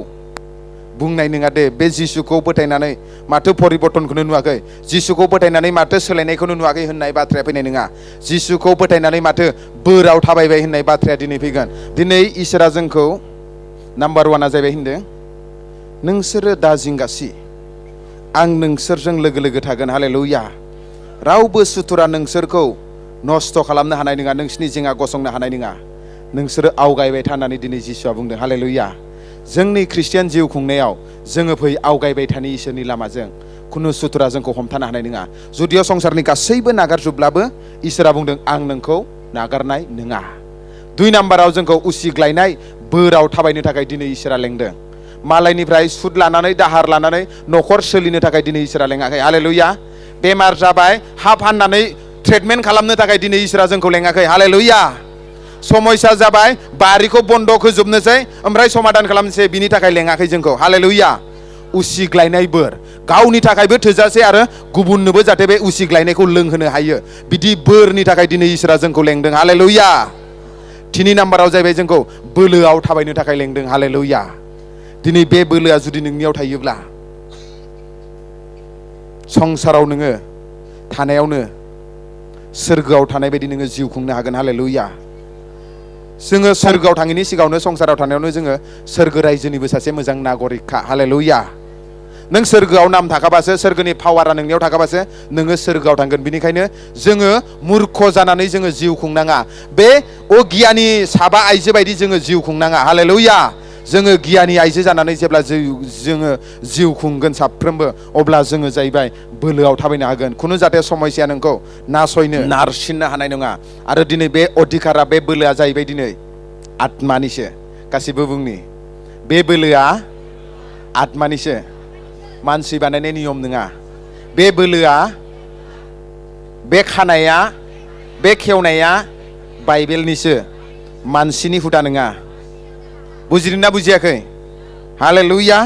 बुंनाय नङा दे बे जिसुखौ फोथायनानै माथो परिबर्तनखौनो नुवाखै जिसुखौ फोथायनानै माथो सोलायनायखौनो नुवाखै होननाय बाथ्राया फैनाय नङा जिसुखौ फोथायनानै माथो बोराव थाबायबाय होननाय बाथ्राया दिनै फैगोन दिनै इसोरा जोंखौ नाम्बार 1 जाहैबाय होनदों नोंसोरो दा जिंगासि आं नोंसोरजों लोगो लोगो थागोन हालेलुया रावबो सुथुरा नोंसोरखौ नस्थ' खालामनो हानाय नङा नोंसिनि जेंना गसंनो हानाय नङा नोंसोरो आवगायबाय थानानै दिनै जिसुआ बुंदों हालेलुया जोंनि ख्रिस्टियान जिउ खुंनायाव जोङो फै आवगायबाय थानि इसोरनि लामाजों खुनु सुथुरा जोंखौ हमथानो हानाय नङा जुदियाव संसारनि गासैबो नागारजोबब्लाबो इसोरा बुंदों आं नोंखौ नागारनाय नङा 2 नाम्बाराव जोंखौ उसिग्लायनाय बोराव थाबायनो थाखाय दिनै इसोरा लेंदों मालायनिफ्राय सुद लानानै दाहार लानानै न'खर सोलिनो थाखाय दिनै इसोरा लेङाखै हालेलुया बेमार जाबाय हा फाननानै ट्रिटमेन्ट खालामनो थाखाय दिनै इसोरा जोंखौ लेङाखै हालेलुया समयसा जाबाय बारिखौ बन्द' होजोबनोसै ओमफ्राय समाधान खालामनोसै बिनि थाखाय लेङाखै जोंखौ हालेलुया उसिग्लायनाय बोर गावनि थाखायबो थोजासे आरो गुबुननोबो जाहाथे बे उसिग्लायनायखौ लोंहोनो हायो बिदि बोरनि थाखाय दिनै इसोरा जोंखौ लेंदों हालेलुया 3 नाम्बाराव जाहैबाय जोंखौ बोलोआव थाबायनो थाखाय लेंदों हालेलुया दिनै बे बोलोआ जुदि नोंनियाव थायोब्ला संसाराव नोङो थानायावनो सोरगोआव थानाय बायदि नोङो जिउ खुंनो हागोन हालेलुया जोङो सोरगोआव थाङिनि सिगाङावनो संसाराव थानायावनो जोङो सोरगो रायजोनिबो सासे मोजां नागरिकखा हालेलुया नों सोरगोआव नाम थाखाबासो सोरगोनि पावारा नोंनियाव थाखाबासो नोङो सोरगोआव थांगोन बिनिखायनो जोङो मूर्ख जानानै जोङो जिउ खुंनाङा बे अगियानि साबा आइजो बायदि जोङो जिउ खुंनाङा हालेलुया जोङो गियानि आइजो जानानै जेब्ला जोङो जिउ खुंगोन साफ्रोमबो अब्ला जोङो जाहैबाय बोलोआव थाबायनो हागोन खुनु जाहाथे समस्या नोंखौ नासयनो नारसिननो हानाय नङा आरो दिनै बे अधिकारा बे बोलोआ जाहैबाय दिनै आत्मानिसो गासिबो बुंनि बे बोलोआ आत्मानिसो मानसि बानायनाय नियम नङा बे बोलोआ बे खानाया बे खेवनाया बाइबेलनिसो मानसिनि हुदा नङा बुजिदोंना बुजियाखै हालेलुया